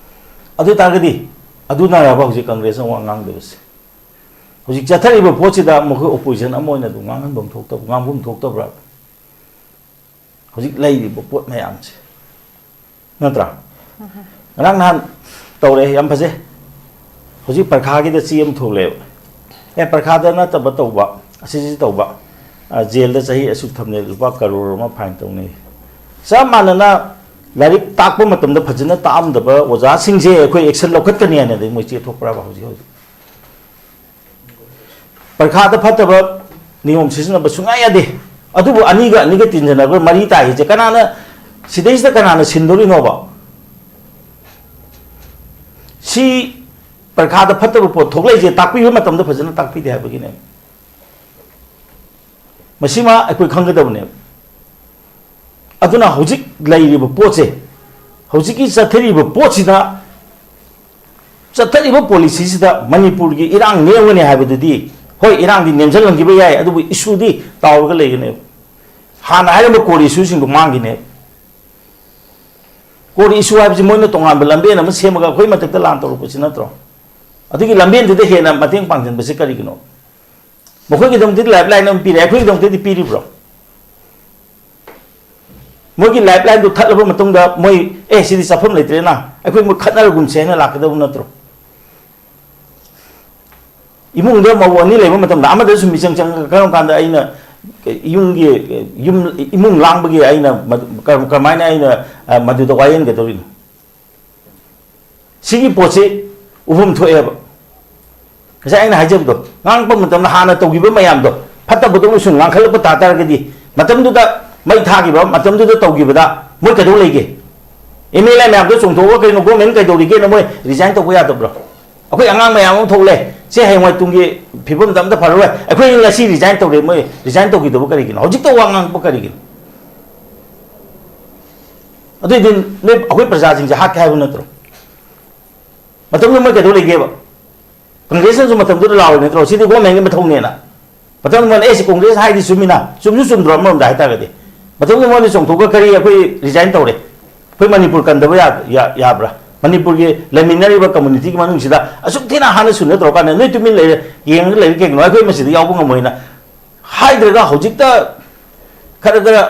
ꯑꯗꯨ ꯑꯣꯏ ꯇꯥꯔꯒꯗꯤ ꯑꯗꯨꯅꯔꯕ ꯍꯧꯖꯤꯛ ꯀꯪꯒ꯭ꯔꯦꯁꯅ ꯋꯥ ꯉꯥꯡꯗꯕꯁꯦ? ꯍꯧꯖꯤꯛ ꯆꯠꯊꯔꯤꯕ ꯄꯣꯠꯁꯤꯗ ꯃꯈꯣꯏ ꯑꯣꯄꯣꯖꯤꯁꯟ ꯑꯃ ꯑꯣꯏꯅ ꯑꯗꯨꯝ ꯉꯥꯡꯍꯟꯐꯝ ꯊꯣꯛꯇꯕ, ꯉꯥꯡꯐꯝ ꯊꯣꯛꯇꯕ꯭ꯔꯥ? ꯍꯧꯖꯤꯛ ꯂꯩꯔꯤꯕ ꯄꯣꯠ ꯃꯌꯥꯝꯁꯦ, ꯅꯠꯇ꯭ꯔꯥ? ꯉꯔꯥꯡ ꯅꯍꯥꯟ ꯇꯧꯔꯦ, ꯌꯥꯝ ꯐꯖꯩ꯫ ꯍꯧꯖꯤꯛ ꯄꯔꯈꯥꯒꯤꯗ ꯆꯦ ꯑꯃ ꯊꯣꯛꯂꯛꯑꯦꯕ꯫ ꯑꯦ, ꯄꯔꯈꯥꯗ ꯅꯠꯇꯕ ꯇꯧꯕ, ꯑꯁꯤꯁꯤ ꯇꯧꯕ, ꯑ, ꯖꯦꯜꯗ ꯆꯍꯤ ꯑꯁꯨꯛ ꯊꯝꯅꯤ, ꯂꯨꯄꯥ ꯀꯔꯣꯔ ꯑꯃ ꯐꯥꯏꯟ ꯇꯧꯅꯤ꯫ ꯆꯞ ꯃꯥꯟꯅꯅ ꯂꯥꯏꯔꯤꯛ ꯇꯥꯛꯄ ꯃꯇꯝꯗ ꯐꯖꯅ ꯇꯥꯛꯑꯝꯗꯕ ꯑꯣꯖꯥꯁꯤꯡꯁꯦ ꯑꯩꯈꯣꯏ ꯑꯦꯛꯁꯟ ꯂꯧꯈꯠꯀꯅꯤ ꯍꯥꯏꯅꯗꯤ ꯃꯣꯏ ꯆꯦ ꯊꯣꯛꯄ꯭ꯔꯕ ꯍꯧꯖꯤꯛ ꯍꯧꯖꯤꯛ? ꯄꯔꯤꯈꯥꯗ ꯐꯠꯇꯕ ꯅꯤꯌꯣꯝ ꯁꯤꯖꯤꯟꯅꯕ ꯁꯨꯡꯌꯥ ꯌꯥꯗꯦ꯫ ꯑꯗꯨꯕꯨ ꯑꯅꯤꯒ ꯑꯅꯤꯒ ꯇꯤꯟꯖꯟꯅꯕ ꯃꯔꯤ ꯇꯥꯏ ꯍꯥꯏꯁꯦ ꯀꯅꯥꯅ, ꯁꯤꯗꯩꯁꯤꯗ ꯀꯅꯥꯅ ꯁꯤꯟꯗꯣꯔꯤꯅꯣꯕ? ꯁꯤ ꯄꯔꯤꯈꯥꯗ ꯐꯠꯇꯕ ꯄꯣꯠ ꯊꯣꯛꯂꯛꯏꯁꯦ ꯇꯥꯛꯄꯤꯕ ꯃꯇꯝꯗ ꯐꯖꯅ ꯇꯥꯛꯄꯤꯗꯦ ꯍꯥꯏꯕꯒꯤꯅꯦ꯫ ꯃꯁꯤꯃ ꯑꯩꯈꯣꯏ ꯈꯪꯒꯗꯕꯅꯦꯕ꯫ ꯑꯗꯨꯅ ꯍꯧꯖꯤꯛ ꯂꯩꯔꯤꯕ ꯄꯣꯠꯁꯦ, ꯍꯧꯖꯤꯛꯀꯤ ꯆꯠꯊꯔꯤꯕ ꯄꯣꯠꯁꯤꯗ, ꯆꯠꯊꯔꯤꯕ ꯄꯣꯂꯤꯁꯤꯁꯤꯗ ꯃꯅꯤꯄꯨꯔꯒꯤ ꯏꯔꯥꯡ ꯅꯦꯝꯒꯅꯤ ꯍꯥꯏꯕꯗꯨꯗꯤ, ꯍꯣꯏ, ꯏꯔꯥꯡꯗꯤ ꯅꯦꯝꯁꯤꯜꯍꯟꯈꯤꯕ ꯌꯥꯏ, ꯑꯗꯨꯕꯨ ꯏꯁꯨꯗꯤ ꯇꯥꯎꯔꯒ ꯂꯩꯒꯅꯦꯕ꯫ ꯍꯥꯟꯅ ꯍꯥꯏꯔꯝꯕ ꯀꯣꯔ ꯏꯁꯨꯁꯤꯡꯗꯣ ꯃꯥꯡꯈꯤꯅꯦꯕ꯫ ꯀꯣꯔ ꯏꯁꯨ ꯍꯥꯏꯕꯁꯤ ꯃꯣꯏꯅ ꯇꯣꯉꯥꯟꯕ ꯂꯝꯕꯦꯟ ꯑꯃ ꯁꯦꯝꯃꯒ ꯑꯩꯈꯣꯏ ꯃꯊꯛꯇ ꯂꯥꯟ ꯇꯧꯔꯛꯄꯁꯤ ꯅꯠꯇ꯭ꯔꯣ? ꯑꯗꯨꯒꯤ ꯂꯝꯕꯦꯟꯗꯨꯗ ꯍꯦꯟꯅ ꯃꯇꯦꯡ ꯄꯥꯡꯁꯤꯟꯕꯁꯤ ꯀꯔꯤꯒꯤꯅꯣ? ꯃꯈꯣꯏꯒꯤꯗꯃꯛꯇꯗꯤ ꯂꯥꯏꯐ ꯂꯥꯏꯟ ꯑꯃ ꯄꯤꯔꯦ, ꯑꯩꯈꯣꯏꯒꯤꯗꯃꯛꯇꯗꯤ ꯄꯤꯔꯤꯕ꯭ꯔꯣ? ꯃꯣꯏꯒꯤ ꯂꯥꯏꯐ ꯂꯥꯏꯟꯗꯨ ꯊꯠꯂꯕ ꯃꯇꯨꯡꯗ ꯃꯣꯏ, "ꯑꯦ, ꯁꯤꯗꯤ ꯆꯠꯐꯝ ꯂꯩꯇ꯭ꯔꯦꯅ, ꯑꯩꯈꯣꯏ ꯃꯣꯏ ꯈꯠꯅꯔꯒꯨꯝꯁꯦ" ꯍꯥꯏꯅ ꯂꯥꯛꯀꯗꯕ ꯅꯠꯇ꯭ꯔꯣ? ꯏꯃꯨꯡꯗ ꯃꯧ ꯑꯅꯤ ꯂꯩꯕ ꯃꯇꯝꯗ ꯑꯃꯗ ꯁꯨꯝ ꯃꯤꯆꯪ ꯆꯪꯉꯒ ꯀꯔꯝ ꯀꯥꯟꯗ ꯑꯩꯅ ꯌꯨꯝꯒꯤ, ꯌꯨꯝ, ꯏꯃꯨꯡ ꯂꯥꯡꯕꯒꯤ ꯑꯩꯅ ꯃꯗꯨ-, ꯀꯔꯝ-, ꯀꯔꯝꯍꯥꯏꯅ ꯑꯩꯅ, ꯑ, ꯃꯗꯨꯗ ꯋꯥꯌꯦꯟꯒꯗꯧꯔꯤꯅꯣ? ꯁꯤꯒꯤ ꯄꯣꯠꯁꯤ ꯎꯐꯝ ꯊꯣꯛꯑꯦꯕ꯫ ꯉꯁꯥꯏ ꯑꯩꯅ ꯍꯥꯏꯖꯕꯗꯣ, ꯉꯥꯡꯉꯛꯄ ꯃꯇꯝꯗ ꯍꯥꯟꯅ ꯇꯧꯈꯤꯕ ꯃꯌꯥꯝꯗꯣ ꯐꯠꯇꯕꯗꯧꯅ ꯁꯨꯝ ꯉꯥꯡꯈꯠꯂꯛꯄ ꯇꯥ ꯇꯥꯔꯒꯗꯤ, ꯃꯇꯝꯗꯨꯗ ꯃꯩ ꯊꯥꯈꯤꯕ, ꯃꯇꯝꯗꯨꯗ ꯇꯧꯈꯤꯕꯗ ꯃꯣꯏ ꯀꯩꯗꯧ ꯂꯩꯒꯦ? ꯑꯦꯝ ꯑꯦꯜ ꯑꯦ ꯃꯌꯥꯝꯗꯣ ꯆꯣꯡꯊꯣꯛꯑꯒ ꯀꯩꯅꯣ, ꯒꯣꯔꯃꯦꯟ ꯀꯩꯗꯧꯔꯤꯒꯦꯅ ꯃꯣꯏ ꯔꯤꯖꯥꯏꯟ ꯇꯧꯕ ꯌꯥꯗꯕ꯭ꯔꯣ? ꯑꯩꯈꯣꯏ ꯑꯉꯥꯡ ꯃꯌꯥꯝ ꯑꯃ ꯊꯣꯛꯂꯦ, ꯁꯦ ꯍꯌꯦꯡꯋꯥꯏ ꯇꯨꯡꯒꯤ ꯐꯤꯕꯝꯗ ꯑꯝꯇ ꯐꯔꯔꯣꯏ, ꯑꯩꯈꯣꯏ ꯉꯁꯤ ꯔꯤꯖꯥꯏꯟ ꯇꯧꯔꯦ, ꯃꯣꯏ ꯔꯤꯖꯥꯏꯟ ꯇꯧꯈꯤꯗꯕ ꯀꯔꯤꯒꯤꯅꯣ? ꯍꯧꯖꯤꯛꯇ ꯋꯥ ꯉꯥꯡꯉꯛꯄ ꯀꯔꯤꯒꯤꯅꯣ? ꯑꯗꯨꯏꯗꯤ ꯅꯣꯏ ꯑꯩꯈꯣꯏ ꯄ꯭ꯔꯖꯥꯁꯤꯡꯁꯦ ꯍꯥꯠꯀꯦ ꯍꯥꯏꯕ ꯅꯠꯇ꯭ꯔꯣ? ꯃꯇꯝꯗꯨꯗ ꯃꯣꯏ ꯀꯩꯗꯧ ꯂꯩꯒꯦꯕ? ꯀꯪꯒ꯭ꯔꯦꯁꯅꯁꯨ ꯃꯇꯝꯗꯨꯗ ꯂꯥꯎꯔꯤ ꯅꯠꯇ꯭ꯔꯣ? ꯁꯤꯗꯤ ꯒꯣꯔꯃꯦꯟꯒꯤ ꯃꯊꯧꯅꯦꯅ꯫ ꯃꯇꯝꯗꯨꯗ ꯃꯣꯏꯅ, "ꯑꯦ, ꯁꯤ ꯀꯣꯡꯒ꯭ꯔꯦꯁ ꯍꯥꯏꯗꯤ ꯆꯨꯝꯃꯤꯅ, ꯆꯨꯝꯁꯨ ꯆꯨꯝꯗ꯭ꯔꯣ ꯑꯃꯔꯣꯝꯗ ꯍꯥꯏꯇꯥꯔꯒꯗꯤ?" ꯃꯇꯝꯗꯨꯗ ꯃꯣꯏꯅ ꯆꯣꯡꯊꯣꯛꯑꯒ ꯀꯔꯤ ꯑꯩꯈꯣꯏ ꯔꯤꯖꯥꯏꯟ ꯇꯧꯔꯦ? ꯑꯩꯈꯣꯏ ꯃꯅꯤꯄꯨꯔ ꯀꯟꯗꯕ ꯌꯥ-, ꯌꯥ-, ꯌꯥꯕ꯭ꯔꯥ? ꯃꯅꯤꯄꯨꯔꯒꯤ ꯂꯩꯃꯤꯟꯅꯔꯤꯕ ꯀꯝꯃꯨꯅꯤꯇꯤꯒꯤ ꯃꯅꯨꯡꯁꯤꯗ ꯑꯁꯨꯛ ꯊꯤꯅ ꯍꯥꯟꯅ ꯁꯨꯅ ꯇꯧꯔꯀꯥꯟꯗ ꯅꯣꯏ ꯇꯨꯃꯤꯟ ꯂꯩꯔꯦ, ꯌꯦꯡꯉꯒ ꯂꯩꯔꯦ ꯀꯩꯒꯤꯅꯣ? ꯑꯩꯈꯣꯏ ꯃꯁꯤꯗ ꯌꯥꯎꯕ ꯉꯝꯃꯣꯏꯅ ꯍꯥꯏꯗ꯭ꯔꯒ ꯍꯧꯖꯤꯛꯇ ꯈꯔ ꯈꯔ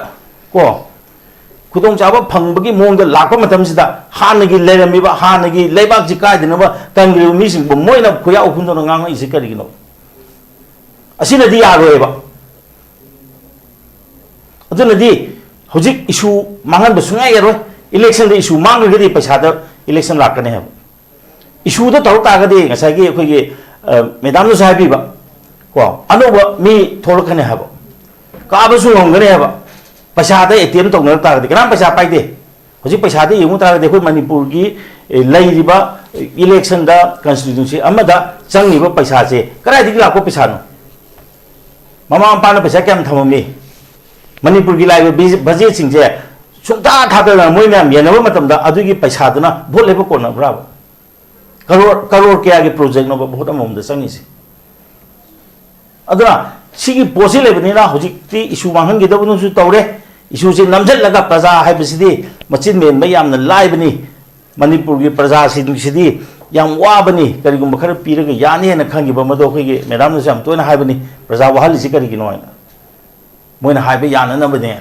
ꯀꯣ ꯈꯨꯗꯣꯡꯆꯥꯕ ꯐꯪꯕꯒꯤ ꯃꯑꯣꯡꯗ ꯂꯥꯛꯄ ꯃꯇꯝꯁꯤꯗ ꯍꯥꯟꯅꯒꯤ ꯂꯩꯔꯝꯃꯤꯕ, ꯍꯥꯟꯅꯒꯤ ꯂꯩꯕꯥꯛꯁꯤ ꯀꯥꯏꯗꯅꯕ ꯀꯟꯈ꯭ꯔꯤꯕ ꯃꯤꯁꯤꯡꯕꯨ ꯃꯣꯏꯅ ꯈꯨꯌꯥꯎ ꯍꯨꯟꯗꯣꯛꯅ ꯉꯥꯡꯉꯛꯏꯁꯤ ꯀꯔꯤꯒꯤꯅꯣ? ꯑꯁꯤꯅꯗꯤ ꯌꯥꯔꯣꯏꯕ꯫ ꯑꯗꯨꯅꯗꯤ ꯍꯧꯖꯤꯛ ꯏꯁꯨ ꯃꯥꯡꯍꯟꯕ ꯁꯨꯡꯌꯥ ꯌꯥꯔꯣꯏ꯫ ꯏꯂꯦꯛꯁꯟꯗ ꯏꯁꯨ ꯃꯥꯡꯈ꯭ꯔꯒꯗꯤ ꯄꯩꯁꯥꯗ ꯏꯂꯦꯛꯁꯟ ꯂꯥꯛꯀꯅꯤ ꯍꯥꯏꯕ꯫ ꯏꯁꯨꯗ ꯇꯧꯔꯛ ꯇꯥꯔꯒꯗꯤ ꯉꯁꯥꯏꯒꯤ ꯑꯩꯈꯣꯏꯒꯤ, ꯑ, ꯃꯦꯗꯥꯝꯅꯁꯨ ꯍꯥꯏꯕꯤꯕ, ꯀꯣ, ꯑꯅꯧꯕ ꯃꯤ ꯊꯣꯛꯂꯛꯀꯅꯤ ꯍꯥꯏꯕ, ꯀꯥꯕꯁꯨ ꯉꯝꯒꯅꯤ ꯍꯥꯏꯕ꯫ ꯄꯩꯁꯥꯗ ꯑꯦ ꯇꯤ ꯑꯦꯝ ꯇꯧꯅꯔꯛ ꯇꯥꯔꯒꯗꯤ ꯀꯅꯥꯝ ꯄꯩꯁꯥ ꯄꯥꯏꯗꯦ꯫ ꯍꯧꯖꯤꯛ ꯄꯩꯁꯥꯗ ꯌꯦꯡꯉꯨ ꯇꯥꯔꯒꯗꯤ ꯑꯩꯈꯣꯏ ꯃꯅꯤꯄꯨꯔꯒꯤ, ꯑꯦ, ꯂꯩꯔꯤꯕ ꯏꯂꯦꯛꯁꯟꯗ ꯀꯟꯁꯇꯤꯇ꯭ꯌꯨꯟꯁꯤ ꯑꯃꯗ ꯆꯪꯉꯤꯕ ꯄꯩꯁꯥꯁꯦ ꯀꯗꯥꯏꯗꯒꯤ ꯂꯥꯛꯄ ꯄꯩꯁꯥꯅꯣ? ꯃꯃꯥ ꯃꯄꯥꯅ ꯄꯩꯁꯥ ꯀꯌꯥꯝ ꯊꯝꯃꯝꯃꯤ? ꯃꯅꯤꯄꯨꯔꯒꯤ ꯂꯥꯛꯏꯕ ꯕꯤ-, ꯕꯖꯦꯠꯁꯤꯡꯁꯦ ꯁꯨꯡꯊꯥ ꯊꯥꯗꯗꯅ ꯃꯣꯏ ꯃꯌꯥꯝ ꯌꯦꯟꯅꯕ ꯃꯇꯝꯗ ꯑꯗꯨꯒꯤ ꯄꯩꯁꯥꯗꯨꯅ ꯚꯣꯠ ꯂꯦꯞꯄ ꯀꯣꯟꯅꯕ꯭ꯔꯥꯕ? ꯀꯔꯣꯔ, ꯀꯔꯣꯔ ꯀꯌꯥꯒꯤ ꯄ꯭ꯔꯣꯖꯦꯛꯅꯣꯕ ꯚꯣꯠ ꯑꯃꯃꯝꯗ ꯆꯪꯉꯤꯁꯦ? ꯑꯗꯨꯅ ꯁꯤꯒꯤ ꯄꯣꯠꯁꯤ ꯂꯩꯕꯅꯤꯅ ꯍꯧꯖꯤꯛꯇꯤ ꯏꯁꯨ ꯃꯥꯡꯍꯟꯈꯤꯗꯕꯗꯨꯁꯨ ꯇꯧꯔꯦ꯫ ꯏꯁꯨꯁꯤ ꯅꯝꯁꯤꯜꯂꯒ ꯄ꯭ꯔꯖꯥ ꯍꯥꯏꯕꯁꯤꯗꯤ ꯃꯆꯤꯟ ꯃꯦꯟꯕ ꯌꯥꯝꯅ ꯂꯥꯏꯕꯅꯤ꯫ ꯃꯅꯤꯄꯨꯔꯒꯤ ꯄ꯭ꯔꯖꯥꯁꯤꯡꯁꯤꯗꯤ ꯌꯥꯝ ꯋꯥꯕꯅꯤ, ꯀꯔꯤꯒꯨꯝꯕ ꯈꯔ ꯄꯤꯔꯒ ꯌꯥꯅꯤ ꯍꯥꯏꯅ ꯈꯟꯈꯤꯕ ꯃꯗꯨ ꯑꯩꯈꯣꯏꯒꯤ ꯃꯦꯗꯥꯝꯅꯁꯨ ꯌꯥꯝ ꯇꯣꯏꯅ ꯍꯥꯏꯕꯅꯤ, ꯄ꯭ꯔꯖꯥ ꯋꯥꯍꯜꯂꯤꯁꯤ ꯀꯔꯤꯒꯤꯅꯣ ꯍꯥꯏꯅ꯫ ꯃꯣꯏꯅ ꯍꯥꯏꯕ ꯌꯥꯅꯅꯕꯅꯦ꯫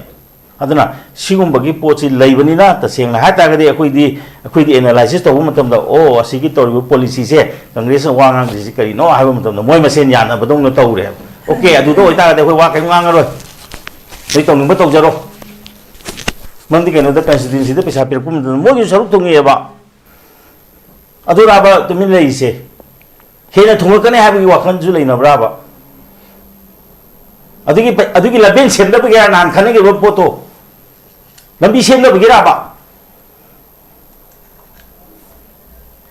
ꯑꯗꯨꯅ ꯁꯤꯒꯨꯝꯕꯒꯤ ꯄꯣꯠꯁꯤ ꯂꯩꯕꯅꯤꯅ, ꯇꯁꯦꯡꯅ ꯍꯥꯏꯇꯥꯔꯒꯗꯤ ꯑꯩꯈꯣꯏꯗꯤ, ꯑꯩꯈꯣꯏꯗꯤ ꯑꯦꯅꯥꯂꯥꯏꯁꯤꯁ ꯇꯧꯕ ꯃꯇꯝꯗ, "ꯑꯣ, ꯑꯁꯤꯒꯤ ꯇꯧꯔꯤꯕ ꯄꯣꯂꯤꯁꯤꯁꯦ, ꯀꯪꯒ꯭ꯔꯦꯁꯅ ꯋꯥ ꯉꯥꯡꯗ꯭ꯔꯤꯁꯤ ꯀꯔꯤꯅꯣ?" ꯍꯥꯏꯕ ꯃꯇꯝꯗ ꯃꯣꯏ ꯃꯁꯦꯟ ꯌꯥꯅꯕꯗꯧꯅ ꯇꯧꯔꯦꯕ꯫ ꯑꯣꯀꯦ, ꯑꯗꯨꯗ ꯑꯣꯏꯇꯥꯔꯒꯗꯤ ꯑꯩꯈꯣꯏ ꯋꯥ ꯀꯔꯤꯝ ꯉꯥꯡꯉꯔꯣꯏ, ꯅꯣꯏ ꯇꯧꯅꯤꯡꯕ ꯇꯧꯖꯔꯣ꯫ ꯃꯔꯝꯗꯤ ꯀꯩꯅꯣꯗ, ꯀꯟꯁꯇꯤꯇ꯭ꯌꯨꯟꯁꯤꯗ ꯄꯩꯁꯥ ꯄꯤꯔꯛꯄ ꯃꯇꯝꯗ ꯃꯣꯏꯒꯤꯁꯨ ꯁꯔꯨꯛ ꯊꯨꯡꯉꯛꯑꯦꯕ꯫ ꯑꯗꯨꯔꯥꯕ ꯇꯨꯃꯤꯟ ꯂꯩꯔꯤꯁꯦ? ꯍꯦꯟꯅ ꯊꯨꯡꯉꯛꯀꯅꯤ ꯍꯥꯏꯕꯒꯤ ꯋꯥꯈꯜꯁꯨ ꯂꯩꯅꯕ꯭ꯔꯥꯕ? ꯑꯗꯨꯒꯤ ꯄ-, ꯑꯗꯨꯒꯤ ꯂꯝꯕꯦꯟ ꯁꯦꯝꯅꯕꯒꯤ ꯅꯍꯥꯟ ꯈꯟꯅꯈꯤꯕ ꯄꯣꯠꯇꯣ, ꯂꯝꯕꯤ ꯁꯦꯝꯅꯕꯒꯤꯔꯥꯕ?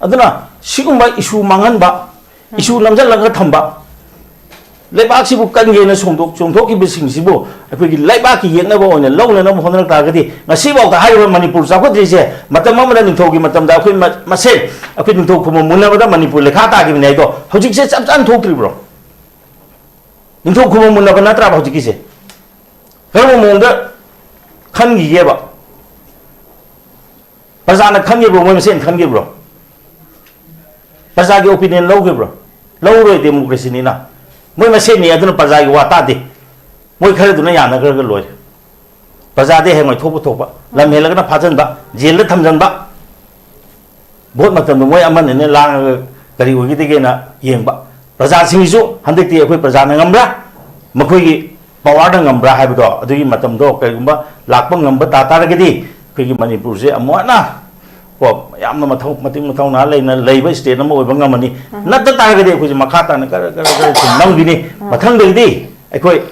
ꯑꯗꯨꯅ ꯁꯤꯒꯨꯝꯕ ꯏꯁꯨ ꯃꯥꯡꯍꯟꯕ, ꯏꯁꯨ ꯅꯝꯁꯤꯜꯂꯒ ꯊꯝꯕ, ꯂꯩꯕꯥꯛꯁꯤꯕꯨ ꯀꯟꯒꯦꯅ ꯁꯣꯡꯗꯣꯛ-, ꯆꯣꯡꯊꯣꯛꯈꯤꯕꯁꯤꯡꯁꯤꯕꯨ ꯑꯩꯈꯣꯏꯒꯤ ꯂꯩꯕꯥꯛꯀꯤ ꯌꯦꯛꯅꯕ ꯑꯣꯏꯅ ꯂꯧꯅꯅꯕ ꯍꯣꯠꯅꯔꯛ ꯇꯥꯔꯒꯗꯤ, ꯉꯁꯤꯐꯥꯎꯗ ꯍꯥꯏꯔꯤꯕ ꯃꯅꯤꯄꯨꯔ ꯆꯥꯎꯈꯠꯇ꯭ꯔꯤꯁꯦ, ꯃꯇꯝ ꯑꯃꯗ ꯅꯤꯡꯊꯧꯒꯤ ꯃꯇꯝꯗ ꯑꯩꯈꯣꯏ ꯃ-, ꯃꯁꯦꯟ, ꯑꯩꯈꯣꯏ ꯅꯤꯡꯊꯧ ꯈꯨꯕꯝ ꯃꯨꯟꯅꯕꯗ ꯃꯅꯤꯄꯨꯔ ꯂꯩꯈꯥ ꯇꯥꯈꯤꯕꯅꯦ ꯍꯥꯏꯗꯣ, ꯍꯧꯖꯤꯛꯁꯦ ꯆꯞ ꯆꯥꯅ ꯊꯣꯛꯇ꯭ꯔꯤꯕ꯭ꯔꯣ? ꯅꯤꯡꯊꯧ ꯈꯨꯕꯝ ꯃꯨꯟꯅꯕ ꯅꯠꯇ꯭ꯔꯕ ꯍꯧꯖꯤꯛꯀꯤꯁꯦ? ꯀꯔꯝꯕ ꯃꯑꯣꯡꯗ ꯈꯟꯈꯤꯒꯦꯕ? ꯄ꯭ꯔꯖꯥꯅ ꯈꯟꯈꯤꯕ꯭ꯔꯣ? ꯃꯣꯏ ꯃꯁꯦꯟ ꯈꯟꯈꯤꯕ꯭ꯔꯣ? ꯄ꯭ꯔꯖꯥꯒꯤ ꯑꯣꯄꯤꯅꯤꯌꯟ ꯂꯧꯈꯤꯕ꯭ꯔꯣ? ꯂꯧꯔꯣꯏ, ꯗꯦꯃꯣꯀ꯭ꯔꯦꯁꯤꯅꯤꯅ꯫ ꯃꯣꯏ ꯃꯁꯦꯟꯅꯤ, ꯑꯗꯨꯅ ꯄ꯭ꯔꯖꯥꯒꯤ ꯋꯥ ꯇꯥꯗꯦ꯫ ꯃꯣꯏ ꯈꯔꯗꯨꯅ ꯌꯥꯅꯈ꯭ꯔꯒ ꯂꯣꯏꯔꯦ꯫ ꯄ꯭ꯔꯖꯥꯗꯤ ꯍꯌꯦꯡꯋꯥꯏ ꯊꯣꯛꯄ ꯊꯣꯛꯄ, ꯂꯝ ꯍꯦꯜꯂꯒꯅ ꯐꯥꯖꯤꯟꯕ, ꯖꯦꯜꯗ ꯊꯝꯖꯤꯟꯕ, ꯚꯣꯠ ꯃꯇꯝꯗ ꯃꯣꯏ ꯑꯃꯅꯤꯅ ꯂꯥꯡꯉꯒ ꯀꯔꯤ ꯑꯣꯏꯒꯗꯒꯦꯅ ꯌꯦꯡꯕ꯫ ꯄ꯭ꯔꯖꯥꯁꯤꯡꯒꯤꯁꯨ ꯍꯟꯗꯛꯇꯤ ꯑꯩꯈꯣꯏ ꯄ꯭ꯔꯖꯥꯅ ꯉꯝꯕ꯭ꯔꯥ, ꯃꯈꯣꯏꯒꯤ ꯄꯋꯥꯔꯗ ꯉꯝꯕ꯭ꯔꯥ ꯍꯥꯏꯕꯗꯣ, ꯑꯗꯨꯒꯤ ꯃꯇꯝꯗꯣ ꯀꯔꯤꯒꯨꯝꯕ ꯂꯥꯛꯄ ꯉꯝꯕ ꯇꯥ ꯇꯥꯔꯒꯗꯤ, ꯑꯩꯈꯣꯏꯒꯤ ꯃꯅꯤꯄꯨꯔꯁꯦ ꯑꯃꯨꯛ ꯍꯟꯅ ꯀꯣ, ꯌꯥꯝꯅ ꯃꯊꯧ-, ꯃꯇꯤꯛ ꯃꯊꯧꯅꯥ ꯂꯩꯅ ꯂꯩꯕ ꯁ꯭ꯇꯦꯠ ꯑꯃ ꯑꯣꯏꯕ ꯉꯝꯃꯅꯤ꯫ ꯅꯠꯇ ꯇꯥꯔꯒꯗꯤ ꯑꯩꯈꯣꯏꯁꯦ ꯃꯈꯥ ꯇꯥꯅ ꯀꯔ ꯀꯔ ꯀꯔ ꯁꯨꯝ ꯅꯝꯈꯤꯅꯤ꯫ ꯃꯊꯪꯗꯒꯤꯗꯤ ꯑꯩꯈꯣꯏ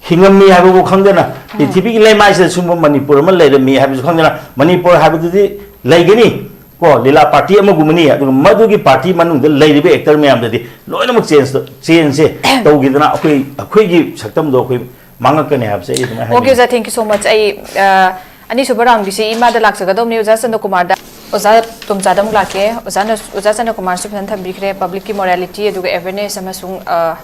ꯍꯤꯡꯉꯝꯃꯤ ꯍꯥꯏꯕꯕꯨ ꯈꯪꯗꯅ, ꯄ꯭ꯔꯤꯊꯤꯕꯤꯒꯤ ꯂꯩꯃꯥꯏꯁꯤꯗ ꯁꯨꯝꯕ ꯃꯅꯤꯄꯨꯔ ꯑꯃ ꯂꯩꯔꯝꯃꯤ ꯍꯥꯏꯕꯁꯨ ꯈꯪꯗꯅ, ꯃꯅꯤꯄꯨꯔ ꯍꯥꯏꯕꯗꯨꯗꯤ ꯂꯩꯒꯅꯤ꯫ ꯀꯣ, ꯂꯤꯂꯥ ꯄꯥꯔꯇꯤ ꯑꯃꯒꯨꯝꯕꯅꯤ, ꯑꯗꯨꯒ ꯃꯗꯨꯒꯤ ꯄꯥꯔꯇꯤ ꯃꯅꯨꯡꯗ ꯂꯩꯔꯤꯕ ꯑꯦꯛꯇꯔ ꯃꯌꯥꯝꯗꯗꯤ ꯂꯣꯏꯅꯃꯛ ꯆꯦꯟꯖ, ꯆꯦꯟꯖꯁꯦ ꯇꯧꯈꯤꯗꯅ ꯑꯩꯈꯣꯏ, ꯑꯩꯈꯣꯏꯒꯤ ꯁꯛꯇꯝꯗꯣ ꯑꯩꯈꯣꯏ ꯃꯥꯡꯉꯛꯀꯅꯤ ꯍꯥꯏꯕꯁꯦ ꯑꯩ ꯑꯗꯨꯃꯥꯏꯅ ꯍꯥꯏꯅꯤꯡꯉꯤ꯫ Okay, sir, thank you so much. ꯑꯩ ꯑ, ꯑꯅꯤꯁꯨꯕ ꯔꯥꯎꯟꯒꯤꯁꯤ ꯏꯃꯥꯗ ꯂꯥꯛꯆꯒꯗꯧꯕꯅꯤ, ꯑꯣꯖꯥ ꯆꯟꯗ꯭ꯔꯀꯨꯃꯥꯔꯗ꯫ ꯑꯣꯖꯥ ꯇꯣꯝꯆꯥꯗ ꯑꯃꯨꯛ ꯂꯥꯛꯀꯦ꯫ ꯑꯣꯖꯥꯅ, ꯑꯣꯖꯥ ꯆꯟꯗ꯭ꯔꯀꯨꯃꯥꯔꯁꯨ ꯐꯖꯅ ꯊꯝꯕꯤꯈ꯭ꯔꯦ, ꯄꯕ꯭ꯂꯤꯛꯀꯤ ꯃꯣꯔꯦꯂꯤꯇꯤ ꯑꯗꯨꯒ ꯑꯦꯋꯦꯔꯅꯦꯁ ꯑꯃꯁꯨꯡ ꯑ,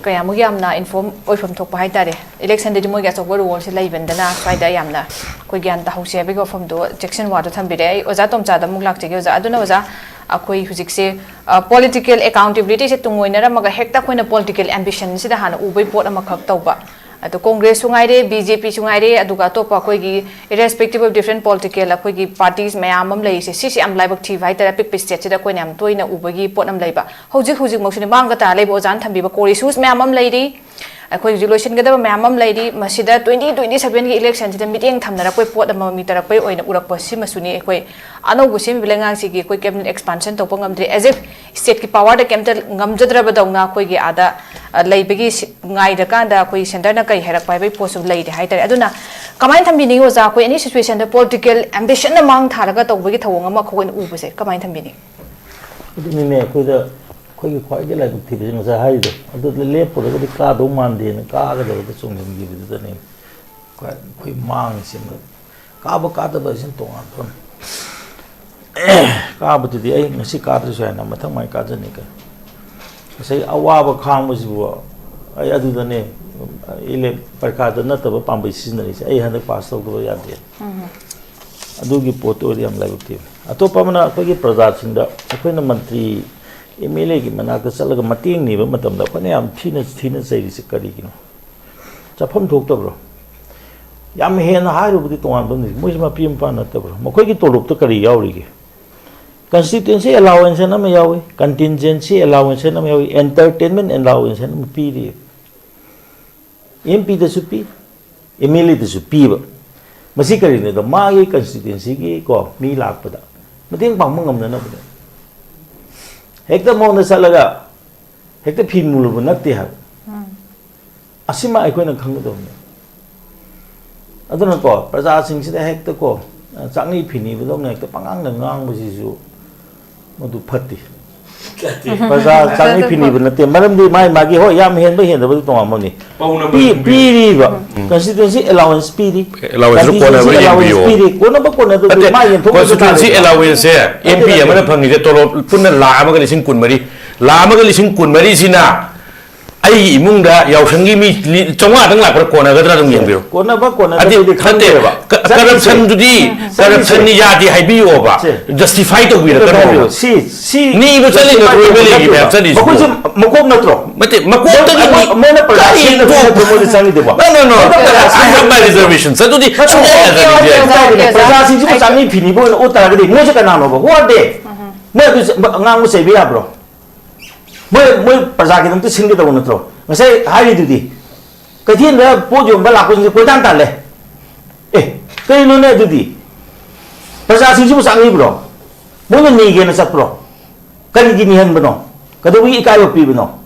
ꯀꯌꯥꯃꯨꯛ ꯌꯥꯝꯅ ꯏꯟꯐꯣꯔꯝ ꯑꯣꯏꯐꯝ ꯊꯣꯛꯄ ꯍꯥꯏꯇꯥꯔꯦ꯫ ꯏꯂꯦꯛꯁꯟꯗꯗꯤ ꯃꯣꯏꯒꯤ ꯑꯆꯧꯕ ꯔꯣꯜꯁꯦ ꯂꯩꯕꯅꯤꯅ ꯁ꯭ꯋꯥꯏꯗ ꯌꯥꯝꯅ ꯑꯩꯈꯣꯏ ꯒ꯭ꯌꯥꯟ ꯇꯥꯍꯧꯁꯦ ꯍꯥꯏꯕꯒꯤ ꯋꯥꯐꯝꯗꯣ, ꯆꯦꯛꯁꯤꯟ ꯋꯥꯗꯣ ꯊꯝꯕꯤꯔꯦ꯫ ꯑꯩ ꯑꯣꯖꯥ ꯇꯣꯝꯆꯥꯗ ꯑꯃꯨꯛ ꯂꯥꯛꯆꯒꯦ꯫ ꯑꯣꯖꯥ, ꯑꯗꯨꯅ ꯑꯣꯖꯥ, ꯑꯩꯈꯣꯏ ꯍꯧꯖꯤꯛꯁꯦ ꯄꯣꯂꯤꯇꯤꯀꯦꯜ ꯑꯦꯀꯥꯎꯟꯇꯦꯕꯤꯂꯤꯇꯤꯁꯦ ꯇꯨꯡ ꯑꯣꯏꯅꯔꯝꯃꯒ ꯍꯦꯛꯇ ꯑꯩꯈꯣꯏꯅ ꯄꯣꯂꯤꯇꯤꯀꯦꯜ ꯑꯦꯝꯕꯤꯁꯟꯁꯤꯗ ꯍꯥꯟꯅ ꯎꯕꯩ ꯄꯣꯠ ꯑꯃꯈꯛ ꯇꯧꯕ, ꯑꯗꯣ ꯀꯣꯡꯒ꯭ꯔꯦꯁꯁꯨ ꯉꯥꯏꯔꯦ, ꯕꯤ ꯖꯦ ꯄꯤꯁꯨ ꯉꯥꯏꯔꯦ, ꯑꯗꯨꯒ ꯑꯇꯣꯞꯄ ꯑꯩꯈꯣꯏꯒꯤ irrespective of different political ꯑꯩꯈꯣꯏꯒꯤ parties ꯃꯌꯥꯝ ꯑꯃ ꯂꯩꯔꯤꯁꯦ, ꯁꯤꯁꯦ ꯌꯥꯝ ꯂꯥꯏꯕꯛ ꯊꯤꯕ ꯍꯥꯏꯇꯥꯔꯦ꯫ ꯑꯄꯤꯛꯄ stateꯁꯤꯗ ꯑꯩꯈꯣꯏꯅ ꯌꯥꯝ ꯇꯣꯏꯅ ꯎꯕꯒꯤ ꯄꯣꯠ ꯑꯃ ꯂꯩꯕ꯫ ꯍꯧꯖꯤꯛ ꯍꯧꯖꯤꯛꯃꯛꯁꯨꯅꯦ ꯃꯥꯡꯒ ꯇꯥꯔ ꯂꯩꯕ ꯑꯣꯖꯥꯅ ꯊꯝꯕꯤꯕ core issues ꯃꯌꯥꯝ ꯑꯃ ꯂꯩꯔꯤ꯫ ꯑꯩꯈꯣꯏ ꯍꯧꯖꯤꯛ ꯂꯣꯏꯁꯤꯟꯒꯗꯕ ꯃꯌꯥꯝ ꯑꯃ ꯂꯩꯔꯤ꯫ ꯃꯁꯤꯗ twenty twenty sevenꯒꯤ electionꯁꯤꯗ ꯃꯤꯠꯌꯦꯡ ꯊꯝꯅꯔꯛꯄꯩ ꯄꯣꯠ ꯑꯃ ꯃꯃꯤ ꯇꯥꯔꯛꯄꯩ ꯑꯣꯏꯅ ꯎꯔꯛꯄ ꯁꯤꯃꯁꯨꯅꯤ꯫ ꯑꯩꯈꯣꯏ ꯑꯅꯧꯕ ꯁꯦꯝꯃꯤꯕ ꯂꯩꯉꯥꯛꯁꯤꯒꯤ ꯑꯩꯈꯣꯏ cabinet expansion ꯇꯧꯕ ꯉꯝꯗ꯭ꯔꯤ, as if stateꯀꯤ powerꯗ ꯀꯩꯝꯇ ꯉꯝꯖꯗ꯭ꯔꯕꯗꯧꯅ ꯑꯩꯈꯣꯏꯒꯤ ꯑꯥꯗ, ꯑ, ꯂꯩꯕꯒꯤ ꯁꯤ-, ꯉꯥꯏꯔꯀꯥꯟꯗ ꯑꯩꯈꯣꯏ centreꯅ ꯀꯩ ꯍꯥꯏꯔꯛꯄ ꯍꯥꯏꯕꯒꯤ ꯄꯣꯠꯁꯨ ꯂꯩꯔꯦ ꯍꯥꯏꯇꯥꯔꯦ꯫ ꯑꯗꯨꯅ ꯀꯃꯥꯏꯅ ꯊꯝꯕꯤꯅꯤꯡꯉꯤ ꯑꯣꯖꯥ? ꯑꯩꯈꯣꯏ any situationꯗ political ambitionꯅ ꯃꯥꯡ ꯊꯥꯔꯒ ꯇꯧꯕꯒꯤ ꯊꯧꯑꯣꯡ ꯑꯃ ꯑꯩꯈꯣꯏꯅ ꯎꯕꯁꯦ ꯀꯃꯥꯏꯅ ꯊꯝꯕꯤꯅꯤꯡꯉꯤ? ꯑꯗꯨꯅꯤꯅꯦ, ꯑꯩꯈꯣꯏꯗ, ꯑꯩꯈꯣꯏꯒꯤ ꯈ꯭ꯋꯥꯏꯗꯒꯤ ꯂꯥꯏꯕꯛ ꯊꯤꯕꯁꯦ ꯉꯁꯥꯏ ꯍꯥꯏꯔꯤꯗꯣ, ꯑꯗꯨꯗ ꯂꯦꯞꯄꯨꯔꯒꯗꯤ ꯀꯥꯗꯧ ꯃꯥꯟꯗꯦꯅ ꯀꯥꯒꯗꯕꯗ ꯆꯣꯡꯁꯤꯟꯈꯤꯕꯗꯨꯗꯅꯦ꯫ ꯑꯩꯈꯣꯏ, ꯑꯩꯈꯣꯏ ꯃꯥꯡꯉꯤꯁꯤꯅ, ꯀꯥꯕ ꯀꯥꯗꯕ ꯍꯥꯏꯁꯤꯅ ꯇꯣꯉꯥꯟꯕ ꯑꯃꯅꯤ꯫ ꯀꯥꯕꯗꯨꯗꯤ ꯑꯩ ꯉꯁꯤ ꯀꯥꯗ꯭ꯔꯁꯨ ꯌꯥꯏꯅ ꯃꯊꯪ ꯃꯥꯏ ꯀꯥꯖꯅꯤ ꯀꯩꯅꯣ꯫ ꯉꯁꯥꯏ ꯑꯋꯥꯕ ꯈꯥꯡꯕꯁꯤꯕꯨ ꯑꯩ ꯑꯗꯨꯗꯅꯦ, ꯏꯂꯦ-, ꯄꯔꯤꯈꯥꯗ ꯅꯠꯇꯕ ꯄꯥꯝꯕꯩ ꯁꯤꯖꯤꯟꯅꯔꯤꯁꯦ꯫ ꯑꯩ ꯍꯟꯗꯛ ꯄꯥꯁ ꯇꯧꯗꯕ ꯌꯥꯗꯦ꯫ ꯑꯗꯨꯒꯤ ꯄꯣꯠꯇꯨ ꯑꯣꯏꯔꯗꯤ ꯌꯥꯝ ꯂꯥꯏꯕꯛ ꯊꯤꯕꯅꯤ꯫ ꯑꯇꯣꯞꯄ ꯑꯃꯅ ꯑꯩꯈꯣꯏꯒꯤ ꯄ꯭ꯔꯖꯥꯁꯤꯡꯗ ꯑꯩꯈꯣꯏꯅ ꯃꯟꯇ꯭ꯔꯤ, ꯑꯦꯝ ꯑꯦꯜ ꯑꯦꯒꯤ ꯃꯅꯥꯛꯇ ꯆꯠꯂꯒ ꯃꯇꯦꯡ ꯅꯤꯕ ꯃꯇꯝꯗ ꯑꯩꯈꯣꯏꯅ ꯌꯥꯝ ꯊꯤꯅ, ꯊꯤꯅ ꯆꯩꯔꯤꯁꯦ ꯀꯔꯤꯒꯤꯅꯣ? ꯆꯠꯐꯝ ꯊꯣꯛꯇꯕ꯭ꯔꯣ? ꯌꯥꯝ ꯍꯦꯟꯅ ꯍꯥꯏꯔꯨꯕꯗꯤ ꯇꯣꯉꯥꯟꯕ ꯑꯃꯅꯤ꯫ ꯃꯣꯏꯁꯦ ꯃꯄꯤ ꯃꯄꯥ ꯅꯠꯇꯕ꯭ꯔꯣ? ꯃꯈꯣꯏꯒꯤ ꯇꯣꯂꯣꯞꯇ ꯀꯔꯤ ꯌꯥꯎꯔꯤꯒꯦ? Constituency allowance ꯍꯥꯏꯅ ꯑꯃ ꯌꯥꯎꯏ, contingency allowance ꯍꯥꯏꯅ ꯑꯃ ꯌꯥꯎꯏ, entertainment allowance ꯍꯥꯏꯅ ꯑꯃ ꯄꯤꯔꯤ꯫ ꯑꯦꯝ ꯄꯤꯗꯁꯨ ꯄꯤ, ꯑꯦꯝ ꯑꯦꯜ ꯑꯦꯗꯁꯨ ꯄꯤꯕ꯫ ꯃꯁꯤ ꯀꯔꯤꯅꯣꯗ, ꯃꯥꯒꯤ constituencyꯒꯤ ꯀꯣ, ꯃꯤ ꯂꯥꯛꯄꯗ ꯃꯇꯦꯡ ꯄꯥꯡꯕ ꯉꯝꯅꯅꯕꯅꯦ꯫ ꯍꯦꯛꯇ ꯃꯉꯣꯟꯗ ꯆꯠꯂꯒ ꯍꯦꯛꯇ ꯐꯤ ꯃꯨꯜꯂꯨꯕ ꯅꯠꯇꯦ ꯍꯥꯏꯕ꯫ ꯑꯁꯤꯃ ꯑꯩꯈꯣꯏꯅ ꯈꯪꯒꯗꯕꯅꯤ꯫ ꯑꯗꯨꯅꯀꯣ, ꯄ꯭ꯔꯖꯥꯁꯤꯡꯁꯤꯗ ꯍꯦꯛꯇꯀꯣ, ꯆꯥꯛꯅꯤ ꯐꯤꯅꯤꯕꯗꯧꯅ ꯍꯦꯛꯇ ꯄꯉꯥꯡꯗ ꯉꯥꯡꯕꯁꯤꯁꯨ ꯃꯗꯨ ꯐꯠꯇꯦ꯫ ꯐꯠꯇꯦ꯫ ꯄ꯭ꯔꯖꯥ ꯆꯥꯛꯅꯤ ꯐꯤꯅꯤꯕ ꯅꯠꯇꯦ, ꯃꯔꯝꯗꯤ ꯃꯥꯏ ꯃꯥꯒꯤ, ꯍꯣꯏ, ꯌꯥꯝ ꯍꯦꯟꯕ ꯍꯦꯟꯗꯕꯗꯤ ꯇꯣꯉꯥꯟꯕ ꯑꯃꯅꯤ꯫ ꯄꯥꯎꯅ ꯄꯤ-, ꯃꯔꯝ ꯄꯤꯔꯤꯕ ꯎꯝ꯫ Constituency allowance ꯄꯤꯔꯤ꯫ Allowanceꯗꯨ contingency ꯀꯣꯟꯅꯕ꯭ꯔꯥ allowance ꯌꯦꯡꯕꯤꯌꯣ꯫ ꯄꯤꯔꯤ, ꯀꯣꯟꯅꯕ ꯀꯣꯟꯅꯗꯕꯗꯤ ꯅꯠꯇꯦ, ꯃꯥ ꯌꯦꯟꯊꯣꯛꯄꯁꯨ constituency ꯇꯥꯔꯦꯗꯅ꯫ Allowanceꯁꯦ ꯑꯦꯝ ꯄꯤ ꯅꯠꯇꯦ, ꯅꯠꯇꯦ꯫ ꯑꯃꯅ ꯐꯪꯉꯤꯁꯦ ꯇꯣꯂꯣꯞ ꯄꯨꯟꯅ ꯂꯥꯈ ꯑꯃꯒ ꯂꯤꯁꯤꯡ ꯀꯨꯟꯃꯔꯤ, ꯂꯥꯈ ꯑꯃꯒ ꯂꯤꯁꯤꯡ ꯀꯨꯟꯃꯔꯤꯁꯤꯅ ꯑꯩꯒꯤ ꯏꯃꯨꯡꯗ ꯌꯥꯎꯁꯪꯒꯤ ꯃꯤ ꯂꯤ-, ꯆꯥꯝꯃꯉꯥꯗꯪ ꯂꯥꯛꯄ꯭ꯔꯥ ꯀꯣꯟꯅꯒꯗ꯭ꯔꯥ ꯑꯗꯨꯝ ꯌꯦꯡꯕꯤꯔꯣ꯫ ꯀꯣꯟꯅꯕ ꯀꯣꯟꯅꯗꯕꯗꯤ ꯅꯠꯇꯦ, ꯈꯪꯗꯦꯕ꯫ ꯀ-, ꯆꯠꯂꯤꯁꯦ꯫ ꯀꯔꯞꯁꯟꯗꯨꯗꯤ, ꯆꯠꯂꯤꯁꯦ꯫ ꯀꯔꯞꯁꯟꯅꯤ ꯌꯥꯗꯦ ꯍꯥꯏꯕꯤꯌꯣꯕ꯫ ꯁꯦ꯫ ꯖꯁꯇꯤꯐꯥꯏ ꯇꯧꯕꯤꯔꯛꯀꯅꯣꯕ꯫ ꯁꯤ, ꯁꯤ ꯅꯤꯕ ꯆꯠꯂꯤ ꯅꯠꯇ꯭ꯔꯣ, ꯖꯁꯇꯤꯐꯥꯏ ꯇꯧꯕ ꯃꯈꯣꯏꯁꯦ ꯅꯠꯇꯦꯕ꯫ ꯃꯀꯣꯛ ꯅꯠꯇ꯭ꯔꯣ? ꯅꯠꯇꯦ, ꯃꯀꯣꯛꯇꯒꯤ ꯃꯣꯏ, ꯃꯣꯏꯅ ꯄ꯭ꯔꯖꯥ ꯀꯔꯤ ꯁꯤꯟꯕꯗꯨ ꯇꯣꯛ-, ꯅꯠꯇ꯭ꯔꯣ ꯃꯣꯏꯗ ꯆꯪꯉꯤꯗꯨꯕꯣ? No, no, no. ꯃꯣꯏꯅ ꯄ꯭ꯔꯖꯥ I have my ꯁꯤꯟꯕꯗꯨ ꯅꯠꯇ꯭ꯔꯣ? Reservations ꯑꯗꯨꯗꯤ ꯅꯠꯇ꯭ꯔꯣ? ꯁꯨꯡꯌꯥ ꯌꯥꯗꯕꯅꯤ꯫ Okay, okay, okay, okay. ꯄ꯭ꯔꯖꯥꯁꯤꯡꯁꯤꯕꯨ ꯆꯥꯛꯅꯤ ꯐꯤꯅꯤꯕ ꯑꯣꯏꯅ ꯎꯠ ꯇꯥꯔꯒꯗꯤ ꯃꯣꯏꯁꯦ ꯀꯅꯥꯅꯣꯕ? Who are they? ꯃꯣꯏ ꯑꯗꯨ ꯆ-, ꯉꯥꯡꯕ ꯆꯩꯕ ꯌꯥꯕ꯭ꯔꯣ? ꯃꯣꯏ, ꯃꯣꯏ ꯄ꯭ꯔꯖꯥꯒꯤꯗꯃꯛꯇ ꯁꯤꯟꯒꯗꯧꯕ ꯅꯠꯇ꯭ꯔꯣ? ꯉꯁꯥꯏ ꯍꯥꯏꯔꯤꯗꯨꯗꯤ, ꯀꯩꯊꯦꯜꯗ ꯄꯣꯠ ꯌꯣꯟꯕ ꯂꯥꯛꯄꯁꯤꯡꯁꯦ ꯀꯣꯏꯇꯥꯟ ꯇꯥꯜꯂꯦ꯫ ꯑꯦ, ꯀꯩꯅꯣꯅꯦ ꯑꯗꯨꯗꯤ? ꯄ꯭ꯔꯖꯥꯁꯤꯡꯁꯤꯕꯨ ꯆꯥꯛꯅꯤꯕ꯭ꯔꯣ? ꯃꯣꯏꯅ ꯅꯤꯒꯦꯅ ꯆꯠꯄ꯭ꯔꯣ? ꯀꯔꯤꯒꯤ ꯅꯤꯍꯟꯕꯅꯣ? ꯀꯩꯗꯧꯕꯒꯤ ꯏꯀꯥꯏꯕ ꯄꯤꯕꯅꯣ?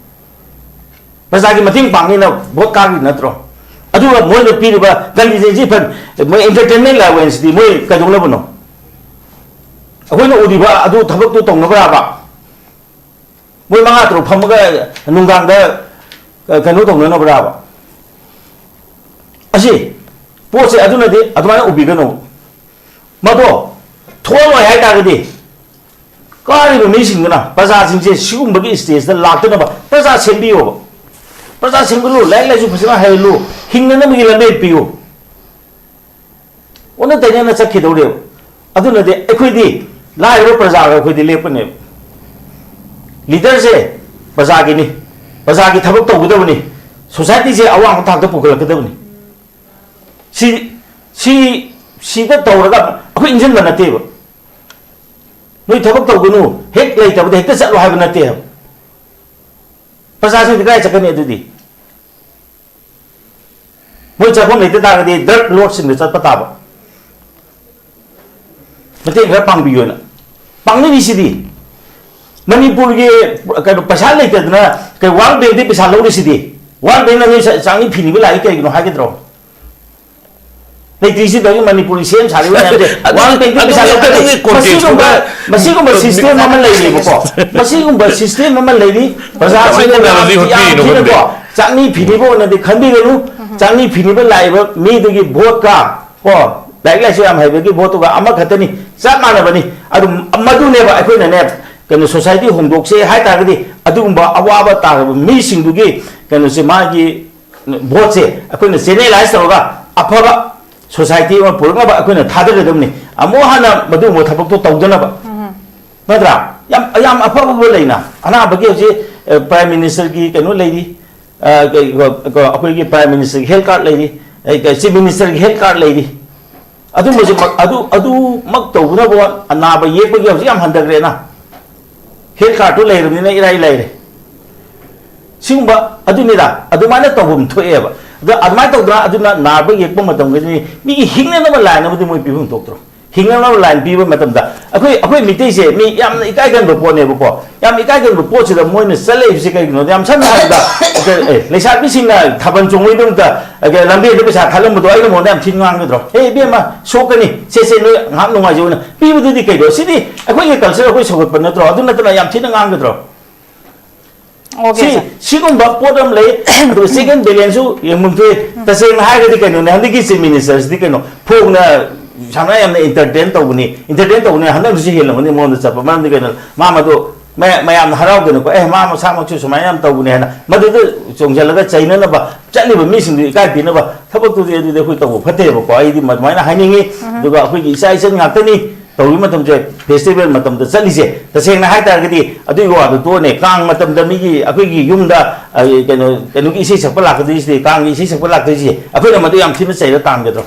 ꯄ꯭ꯔꯖꯥꯒꯤ ꯃꯇꯦꯡ ꯄꯥꯡꯅꯤꯅ ꯚꯣꯠ ꯀꯥꯈ꯭ꯔꯤ ꯅꯠꯇ꯭ꯔꯣ? ꯑꯗꯨꯒ ꯃꯣꯏꯅ ꯄꯤꯔꯤꯕ contingency fund, ꯃꯣꯏ entertainment allowanceꯇꯤ ꯃꯣꯏ ꯀꯩꯗꯧꯅꯕꯅꯣ? ꯑꯩꯈꯣꯏꯅ ꯎꯔꯤꯕ ꯑꯗꯨ ꯊꯕꯛꯇꯨ ꯇꯧꯅꯕ꯭ꯔꯥꯕ? ꯃꯣꯏ ꯃꯉꯥ ꯇꯔꯨꯛ ꯐꯝꯃꯒ ꯅꯨꯡꯗꯥꯡꯗ ꯀꯩꯅꯣ ꯇꯧꯅꯅꯕ꯭ꯔꯥꯕ? ꯑꯁꯤ ꯄꯣꯠꯁꯦ ꯑꯗꯨꯅꯗꯤ ꯑꯗꯨꯃꯥꯏꯅ ꯎꯕꯤꯒꯅꯨ꯫ ꯃꯗꯣ ꯊꯣꯛꯍꯜꯂꯣꯏ ꯍꯥꯏꯇꯥꯔꯒꯗꯤ ꯀꯥꯔꯤꯕ ꯃꯤꯁꯤꯡꯗꯨꯅ ꯄ꯭ꯔꯖꯥꯁꯤꯡꯁꯦ ꯁꯤꯒꯨꯝꯕꯒꯤ stageꯇ ꯂꯥꯛꯇꯅꯕ ꯄ꯭ꯔꯖꯥ ꯁꯦꯝꯕꯤꯌꯣꯕ꯫ ꯄ꯭ꯔꯖꯥ ꯁꯦꯝꯒꯠꯂꯨ, ꯂꯥꯏꯔꯤꯛ ꯂꯥꯏꯁꯨ ꯐꯖꯅ ꯍꯩꯍꯜꯂꯨ, ꯍꯤꯡꯅꯅꯕꯒꯤ ꯂꯝꯕꯦꯜ ꯄꯤꯌꯨ꯫ ꯑꯣꯟꯅ ꯇꯩꯅꯅ ꯆꯠꯈꯤꯗꯧꯔꯦꯕ꯫ ꯑꯗꯨꯅꯗꯤ ꯑꯩꯈꯣꯏꯗꯤ ꯂꯥꯏꯔꯕ ꯄ꯭ꯔꯖꯥꯒ ꯑꯩꯈꯣꯏꯗꯤ ꯂꯦꯞꯀꯅꯦꯕ꯫ Leaderꯁꯦ ꯄ꯭ꯔꯖꯥꯒꯤꯅꯤ, ꯄ꯭ꯔꯖꯥꯒꯤ ꯊꯕꯛ ꯇꯧꯒꯗꯕꯅꯤ, societyꯁꯦ ꯑꯋꯥꯡꯕ ꯊꯥꯛꯇ ꯄꯨꯈꯠꯂꯛꯀꯗꯕꯅꯤ꯫ ꯁꯤ, ꯁꯤ, ꯁꯤꯗ ꯇꯧꯔꯒ ꯑꯩꯈꯣꯏ ꯏꯟꯁꯤꯟꯕ ꯅꯠꯇꯦꯕ꯫ ꯅꯣꯏ ꯊꯕꯛ ꯇꯧꯒꯅꯨ, ꯍꯦꯛ ꯂꯩꯇꯕꯗ ꯍꯦꯛꯇ ꯆꯠꯂꯣ ꯍꯥꯏꯕ ꯅꯠꯇꯦ ꯍꯥꯏꯕ꯫ ꯄ꯭ꯔꯖꯥꯁꯤꯡꯗꯤ ꯀꯗꯥꯏ ꯆꯠꯀꯅꯤ ꯑꯗꯨꯗꯤ? ꯃꯣꯏ ꯆꯠꯐꯝ ꯂꯩꯇ ꯇꯥꯔꯒꯗꯤ drug lordꯁꯤꯡꯗ ꯆꯠꯄ ꯇꯥꯕ꯫ ꯃꯇꯦꯡ ꯈꯔ ꯄꯥꯡꯕꯤꯌꯣꯅ꯫ ꯄꯥꯡꯅꯔꯤꯁꯤꯗꯤ꯫ ꯃꯅꯤꯄꯨꯔꯒꯤ ꯀꯩꯅꯣ ꯄꯩꯁꯥ ꯂꯩꯇꯗꯅ ꯀꯩ World Bankꯇꯒꯤ ꯄꯩꯁꯥ ꯂꯧꯔꯤꯁꯤꯗꯤ꯫ World Bankꯅ ꯅꯣꯏ ꯆꯥ-, ꯆꯥꯛꯅꯤ ꯐꯤꯅꯤꯕ ꯂꯥꯛꯏ ꯀꯩꯒꯤꯅꯣ ꯍꯥꯏꯒꯗ꯭ꯔꯣ? ꯂꯩꯇ꯭ꯔꯤꯁꯤꯗꯒꯤ ꯃꯅꯤꯄꯨꯔꯒꯤ ꯁꯦꯝ ꯁꯥꯔꯤꯕ ꯃꯌꯥꯝꯁꯦ ꯑꯗꯨ, World Bankꯇꯒꯤ ꯄꯩꯁꯥ ꯑꯗꯨꯒꯤ, ꯂꯧꯊꯔꯤ꯫ ꯑꯗꯨꯒꯤ contextꯇꯨꯗ ꯃꯁꯤꯒꯨꯝꯕ, ꯃꯁꯤꯒꯨꯝꯕ system ꯑꯃ ꯂꯩꯔꯤꯕꯀꯣ꯫ ꯃꯁꯤꯒꯨꯝꯕ system ꯑꯃ ꯂꯩꯔꯤ꯫ ꯄ꯭ꯔꯖꯥꯁꯤꯡꯅ ꯀꯃꯥꯏꯅ ꯌꯥꯝ analogy ꯍꯣꯠꯄꯤꯔꯤꯅꯣ ꯊꯤꯅꯀꯣ, ꯈꯪꯗꯦ꯫ ꯆꯥꯛꯅꯤ ꯐꯤꯅꯤꯕ ꯑꯣꯏꯅꯗꯤ ꯈꯟꯕꯤꯒꯅꯨ꯫ ꯆꯥꯛꯅꯤ ꯐꯤꯅꯤꯕ ꯂꯥꯛꯏꯕ ꯃꯤꯗꯨꯒꯤ ꯚꯣꯠꯀ ꯀꯣ, ꯂꯥꯏꯔꯤꯛ ꯂꯥꯏꯁꯨ ꯌꯥꯝ ꯍꯩꯕꯒꯤ ꯚꯣꯠꯇꯨꯒ ꯑꯃꯈꯛꯇꯅꯤ, ꯆꯞ ꯃꯥꯟꯅꯕꯅꯤ꯫ ꯑꯗꯨ ꯃꯗꯨꯅꯦꯕ ꯑꯩꯈꯣꯏꯅꯅꯦ, ꯀꯩꯅꯣ, ꯁꯣꯁꯥꯏꯇꯤ ꯍꯣꯡꯗꯣꯛꯁꯦ ꯍꯥꯏ ꯇꯥꯔꯒꯗꯤ, ꯑꯗꯨꯒꯨꯝꯕ ꯑꯋꯥꯕ ꯇꯥꯔꯕ ꯃꯤꯁꯤꯡꯗꯨꯒꯤ ꯀꯩꯅꯣꯁꯦ, ꯃꯥꯒꯤ ꯚꯣꯠꯁꯦ ꯑꯩꯈꯣꯏꯅ ꯆꯦꯅꯦꯂꯥꯏꯁ ꯇꯧꯔꯒ ꯑꯐꯕ ꯁꯣꯁꯥꯏꯇꯤ ꯑꯃ ꯄꯨꯔꯛꯅꯕ ꯑꯩꯈꯣꯏꯅ ꯊꯥꯗꯒꯗꯕꯅꯤ꯫ ꯑꯃꯨꯛ ꯍꯟꯅ ꯃꯗꯨꯒꯨꯝꯕ ꯊꯕꯛꯇꯣ ꯇꯧꯗꯅꯕ, ꯅꯠꯇ꯭ꯔꯥ? ꯌꯥꯝ, ꯌꯥꯝ ꯑꯐ ꯑꯐꯕ ꯂꯩꯅ, ꯑꯅꯥꯕꯒꯤ ꯍꯧꯖꯤꯛ, ꯑ, ꯄ꯭ꯔꯥꯏꯝ ꯃꯤꯅꯤꯁꯇꯔꯒꯤ ꯀꯩꯅꯣ ꯂꯩꯔꯤ, ꯑ, ꯀꯩ-, ꯀ-, ꯀ-, ꯑꯩꯈꯣꯏꯒꯤ ꯄ꯭ꯔꯥꯏꯝ ꯃꯤꯅꯤꯁꯇꯔꯒꯤ ꯍꯦꯜꯊ ꯀꯥꯔꯗ ꯂꯩꯔꯤ, ꯑꯩ, ꯀ-, ꯆꯤꯐ ꯃꯤꯅꯤꯁꯇꯔꯒꯤ ꯍꯦꯜꯊ ꯀꯥꯔꯗ ꯂꯩꯔꯤ꯫ ꯑꯗꯨꯝꯕꯁꯦ ꯃꯛ-, ꯑꯗꯨ, ꯑꯗꯨꯃꯛ ꯇꯧꯕꯅꯕꯨ ꯑꯅꯥꯕ ꯌꯦꯛꯄꯒꯤ ꯍꯧꯖꯤꯛ ꯌꯥꯝ ꯍꯟꯊꯈ꯭ꯔꯦꯅ꯫ ꯍꯦꯜꯊ ꯀꯥꯔꯗꯇꯨ ꯂꯩꯔꯕꯅꯤꯅ ꯏꯔꯥꯏ ꯂꯥꯏꯔꯦ꯫ ꯁꯤꯒꯨꯝꯕ ꯑꯗꯨꯅꯤꯗ, ꯑꯗꯨꯃꯥꯏꯅ ꯇꯧꯐꯝ ꯊꯣꯛꯑꯦꯕ꯫ ꯑꯗꯣ ꯑꯗꯨꯃꯥꯏꯅ ꯇꯧꯗꯅ ꯑꯗꯨꯅ ꯅꯥꯕ ꯌꯦꯛꯄ ꯃꯇꯝꯒꯤꯗꯤ ꯃꯤꯒꯤ ꯍꯤꯡꯅꯅꯕ ꯂꯥꯏꯟ ꯑꯃꯗꯤ ꯃꯣꯏ ꯄꯤꯐꯝ ꯊꯣꯛꯇ꯭ꯔꯣ? ꯍꯤꯡꯅꯅꯕ ꯂꯥꯏꯟ ꯄꯤꯕ ꯃꯇꯝꯗ ꯑꯩꯈꯣꯏ, ꯑꯩꯈꯣꯏ ꯃꯤꯇꯩꯁꯦ ꯃꯤ ꯌꯥꯝꯅ ꯏꯀꯥꯏꯒꯟꯕ ꯄꯣꯠꯅꯦꯕꯀꯣ꯫ ꯌꯥꯝ ꯏꯀꯥꯏꯒꯟꯕ ꯄꯣꯠꯁꯤꯗ ꯃꯣꯏꯅ ꯆꯠꯂꯛꯏꯕꯁꯤ ꯀꯩꯒꯤꯅꯣꯗ, ꯌꯥꯝ ꯁꯝꯅ ꯍꯥꯏꯔꯕꯗ, ꯑꯦ, ꯂꯩꯁꯥꯕꯤꯁꯤꯡꯅ ꯊꯥꯕꯜ ꯆꯣꯡꯕꯒꯤꯗꯃꯛꯇ, ꯑꯦ, ꯂꯝꯕꯦꯟꯗ ꯄꯩꯁꯥ ꯊꯥꯗꯂꯝꯕꯗꯣ ꯑꯩꯅ ꯃꯉꯣꯟꯗ ꯌꯥꯝ ꯊꯤꯅ ꯉꯥꯡꯒꯗ꯭ꯔꯣ? "ꯑꯦ, ꯏꯕꯦꯝꯃ, ꯁꯣꯛꯀꯅꯤ, ꯁꯦ, ꯁꯦ, ꯅꯣꯏ ꯉꯥꯏꯍꯥꯛ ꯅꯨꯡꯉꯥꯏꯖꯧꯅ" ꯄꯤꯕꯗꯨꯗꯤ ꯀꯩꯅꯣ? ꯁꯤꯗꯤ ꯑꯩꯈꯣꯏꯒꯤ ꯀꯜꯆꯔ ꯑꯩꯈꯣꯏ ꯁꯧꯒꯠꯄ ꯅꯠꯇ꯭ꯔꯣ? ꯑꯗꯨ ꯅꯠꯇꯅ ꯌꯥꯝ ꯊꯤꯅ ꯉꯥꯡꯒꯗ꯭ꯔꯣ? ꯑꯣꯀꯦ, ꯁꯤ, ꯁꯥꯔ꯫ ꯁꯤꯒꯨꯝꯕ ꯄꯣꯠ ꯑꯃ ꯂꯩ꯫ ꯑꯗꯨꯒ ꯆꯦꯛ ꯑꯦꯟ ꯕꯦꯂꯦꯟꯁꯁꯨ ꯌꯦꯡꯐꯝ ꯊꯣꯛꯏ꯫ ꯇꯁꯦꯡꯅ ꯍꯥꯏꯔꯒꯗꯤ ꯀꯩꯅꯣꯅꯦ, ꯍꯟꯗꯛꯀꯤ ꯆꯤꯐ ꯃꯤꯅꯤꯁꯇꯔꯁꯤꯗꯤ ꯀꯩꯅꯣ, ꯐꯣꯡꯅ ꯁꯥꯟꯅ ꯌꯥꯝꯅ ꯏꯟꯇꯔꯇꯦꯟ ꯇꯧꯕꯅꯤ, ꯏꯟꯇꯔꯇꯦꯟ ꯇꯧꯕꯅꯤ, ꯍꯟꯗꯛꯁꯨ ꯍꯦꯜꯂꯝꯒꯅꯤ ꯃꯉꯣꯟꯗ ꯆꯠꯄ꯫ ꯃꯔꯝꯗꯤ ꯀꯩꯅꯣ, ꯃꯥ ꯃꯗꯨ ꯃ-, ꯃꯌꯥꯝꯅ ꯍꯔꯥꯎꯗꯅꯀꯣ, "ꯑꯦ, ꯃꯥ ꯃꯁꯥꯃꯛꯁꯨ ꯁꯨꯃꯥꯏꯅ ꯌꯥꯝ ꯇꯧꯕꯅꯦ" ꯍꯥꯏꯅ ꯃꯗꯨꯗ ꯆꯣꯡꯁꯤꯜꯂꯒ ꯆꯩꯅꯅꯕ ꯆꯠꯂꯤꯕ ꯃꯤꯁꯤꯡꯗꯨ ꯏꯀꯥꯏ ꯄꯤꯅꯕ ꯊꯕꯛꯇꯨꯗꯤ ꯑꯗꯨꯗꯤ ꯑꯩꯈꯣꯏ ꯇꯧꯕ ꯐꯠꯇꯦꯕꯀꯣ꯫ ꯑꯩꯗꯤ ꯑꯗꯨꯃꯥꯏꯅ ꯍꯥꯏꯅꯤꯡꯉꯤ꯫ ꯑꯗꯨꯒ ꯑꯩꯈꯣꯏꯒꯤ ꯏꯆꯥ ꯏꯆꯟ ꯉꯥꯛꯇꯅꯤ ꯇꯧꯔꯤ ꯃꯇꯝꯁꯦ, ꯐꯦꯁꯇꯤꯚꯦꯜ ꯃꯇꯝꯗ ꯆꯠꯂꯤꯁꯦ꯫ ꯇꯁꯦꯡꯅ ꯍꯥꯏ ꯇꯥꯔꯒꯗꯤ ꯑꯗꯨꯒꯤ ꯋꯥꯗꯨ ꯇꯣꯛꯑꯅꯦ꯫ ꯀꯥꯡ ꯃꯇꯝꯗ ꯃꯤꯒꯤ, ꯑꯩꯈꯣꯏꯒꯤ ꯌꯨꯝꯗ, ꯑ, ꯀꯩꯅꯣ, ꯀꯩꯅꯣꯒꯤ ꯏꯁꯩ ꯁꯛꯄ ꯂꯥꯛꯀꯗꯣꯏꯁꯤꯗꯤ, ꯀꯥꯡꯒꯤ ꯏꯁꯩ ꯁꯛꯄ ꯂꯥꯛꯇꯣꯏꯁꯤ ꯑꯩꯈꯣꯏꯅ ꯃꯗꯨ ꯌꯥꯝ ꯊꯤꯅ ꯆꯩꯔ ꯇꯥꯟꯒꯗ꯭ꯔꯣ?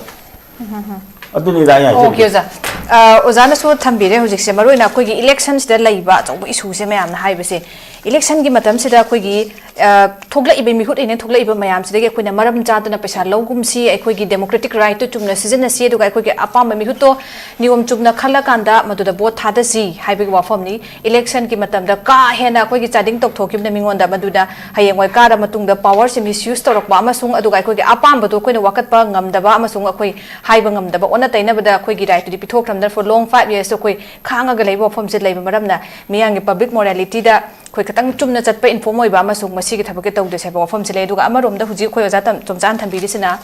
ꯑꯗꯨꯅꯤꯗ ꯑꯩꯅ ꯍꯥꯏꯖꯔꯤꯁꯦ꯫ ꯑꯣꯀꯦ, ꯑꯣꯖꯥ꯫ ꯑ, ꯑꯣꯖꯥꯅꯁꯨ ꯊꯝꯕꯤꯔꯦ ꯍꯧꯖꯤꯛꯁꯦ, ꯃꯔꯨꯑꯣꯏꯅ ꯑꯩꯈꯣꯏꯒꯤ ꯏꯂꯦꯛꯁꯟꯁꯤꯗ ꯂꯩꯕ ꯑꯆꯧꯕ ꯏꯁꯨꯁꯦ ꯃꯌꯥꯝꯅ ꯍꯥꯏꯕꯁꯦ, ꯏꯂꯦꯛꯁꯟꯒꯤ ꯃꯇꯝꯁꯤꯗ ꯑꯩꯈꯣꯏꯒꯤ, ꯑ, ꯊꯣꯛꯂꯛꯏꯕ, ꯃꯤꯍꯨꯠ ꯑꯣꯏꯅ ꯊꯣꯛꯂꯛꯏꯕ ꯃꯌꯥꯝꯁꯤꯗꯒꯤ ꯑꯩꯈꯣꯏꯅ ꯃꯔꯝ ꯆꯥꯗꯅ ꯄꯩꯁꯥ ꯂꯧꯒꯨꯝꯁꯤ, ꯑꯩꯈꯣꯏꯒꯤ ꯗꯦꯃꯣꯀ꯭ꯔꯦꯇꯤꯛ ꯔꯥꯏꯠꯇꯨ ꯆꯨꯝꯅ ꯁꯤꯖꯤꯟꯅꯁꯤ, ꯑꯗꯨꯒ ꯑꯩꯈꯣꯏꯒꯤ ꯑꯄꯥꯝꯕ ꯃꯤꯍꯨꯠꯇꯣ ꯅꯤꯌꯣꯝ ꯆꯨꯝꯅ ꯈꯜꯂꯀꯥꯟꯗ ꯃꯗꯨꯗ ꯚꯣꯠ ꯊꯥꯗꯁꯤ ꯍꯥꯏꯕꯒꯤ ꯋꯥꯐꯝꯅꯤ꯫ ꯏꯂꯦꯛꯁꯟꯒꯤ ꯃꯇꯝꯗ ꯀꯥ ꯍꯦꯟꯅ ꯑꯩꯈꯣꯏꯒꯤ ꯆꯥꯗꯤꯡ ꯇꯧꯊꯣꯛꯈꯤꯕꯅ ꯃꯤꯉꯣꯟꯗ, ꯃꯗꯨꯗ ꯍꯌꯦꯡꯋꯥꯏ ꯀꯥꯔ ꯃꯇꯨꯡꯗ ꯄꯋꯥꯔꯁꯦ ꯃꯤꯁꯌꯨꯁ ꯇꯧꯔꯛꯄ ꯑꯃꯁꯨꯡ ꯑꯗꯨꯒ ꯑꯩꯈꯣꯏꯒꯤ ꯑꯄꯥꯝꯕꯗꯣ ꯑꯩꯈꯣꯏꯅ ꯋꯥꯀꯠꯄ ꯉꯝꯗꯕ ꯑꯃꯁꯨꯡ ꯑꯩꯈꯣꯏ ꯍꯥꯏꯕ ꯉꯝꯗꯕ, ꯑꯣꯟꯅ ꯇꯩꯅꯕꯗ ꯑꯩꯈꯣꯏꯒꯤ ꯔꯥꯏꯠꯇꯨꯗꯤ ꯄꯤꯊꯣꯛꯈ꯭ꯔꯕꯅꯤꯅ, for long five years ꯑꯩꯈꯣꯏ ꯈꯥꯡꯉꯒ ꯂꯩꯕ ꯋꯥꯐꯝꯁꯦ ꯂꯩꯕ ꯃꯔꯝꯅ, ꯃꯤꯌꯥꯝꯒꯤ ꯄꯕ꯭ꯂꯤꯛ ꯃꯣꯔꯥꯂꯤꯇꯤꯗ ꯑꯩꯈꯣꯏ ꯈꯤꯇꯪ ꯆꯨꯝꯅ ꯆꯠꯄ, ꯏꯟꯐꯣꯔꯝ ꯑꯣꯏꯕ ꯑꯃꯁꯨꯡ ꯃꯁꯤꯒꯤ ꯊꯕꯛꯁꯦ ꯇꯧꯗꯁꯦ ꯍꯥꯏꯕ ꯋꯥꯐꯝꯁꯦ ꯂꯩ꯫ ꯑꯗꯨꯒ ꯑꯃꯔꯣꯝꯗ ꯍꯧꯖꯤꯛ ꯑꯩꯈꯣꯏ ꯑꯣꯖꯥ ꯇꯝ-, ꯆꯣꯝꯆꯥꯅ ꯊꯝꯕꯤꯔꯤꯁꯤꯅ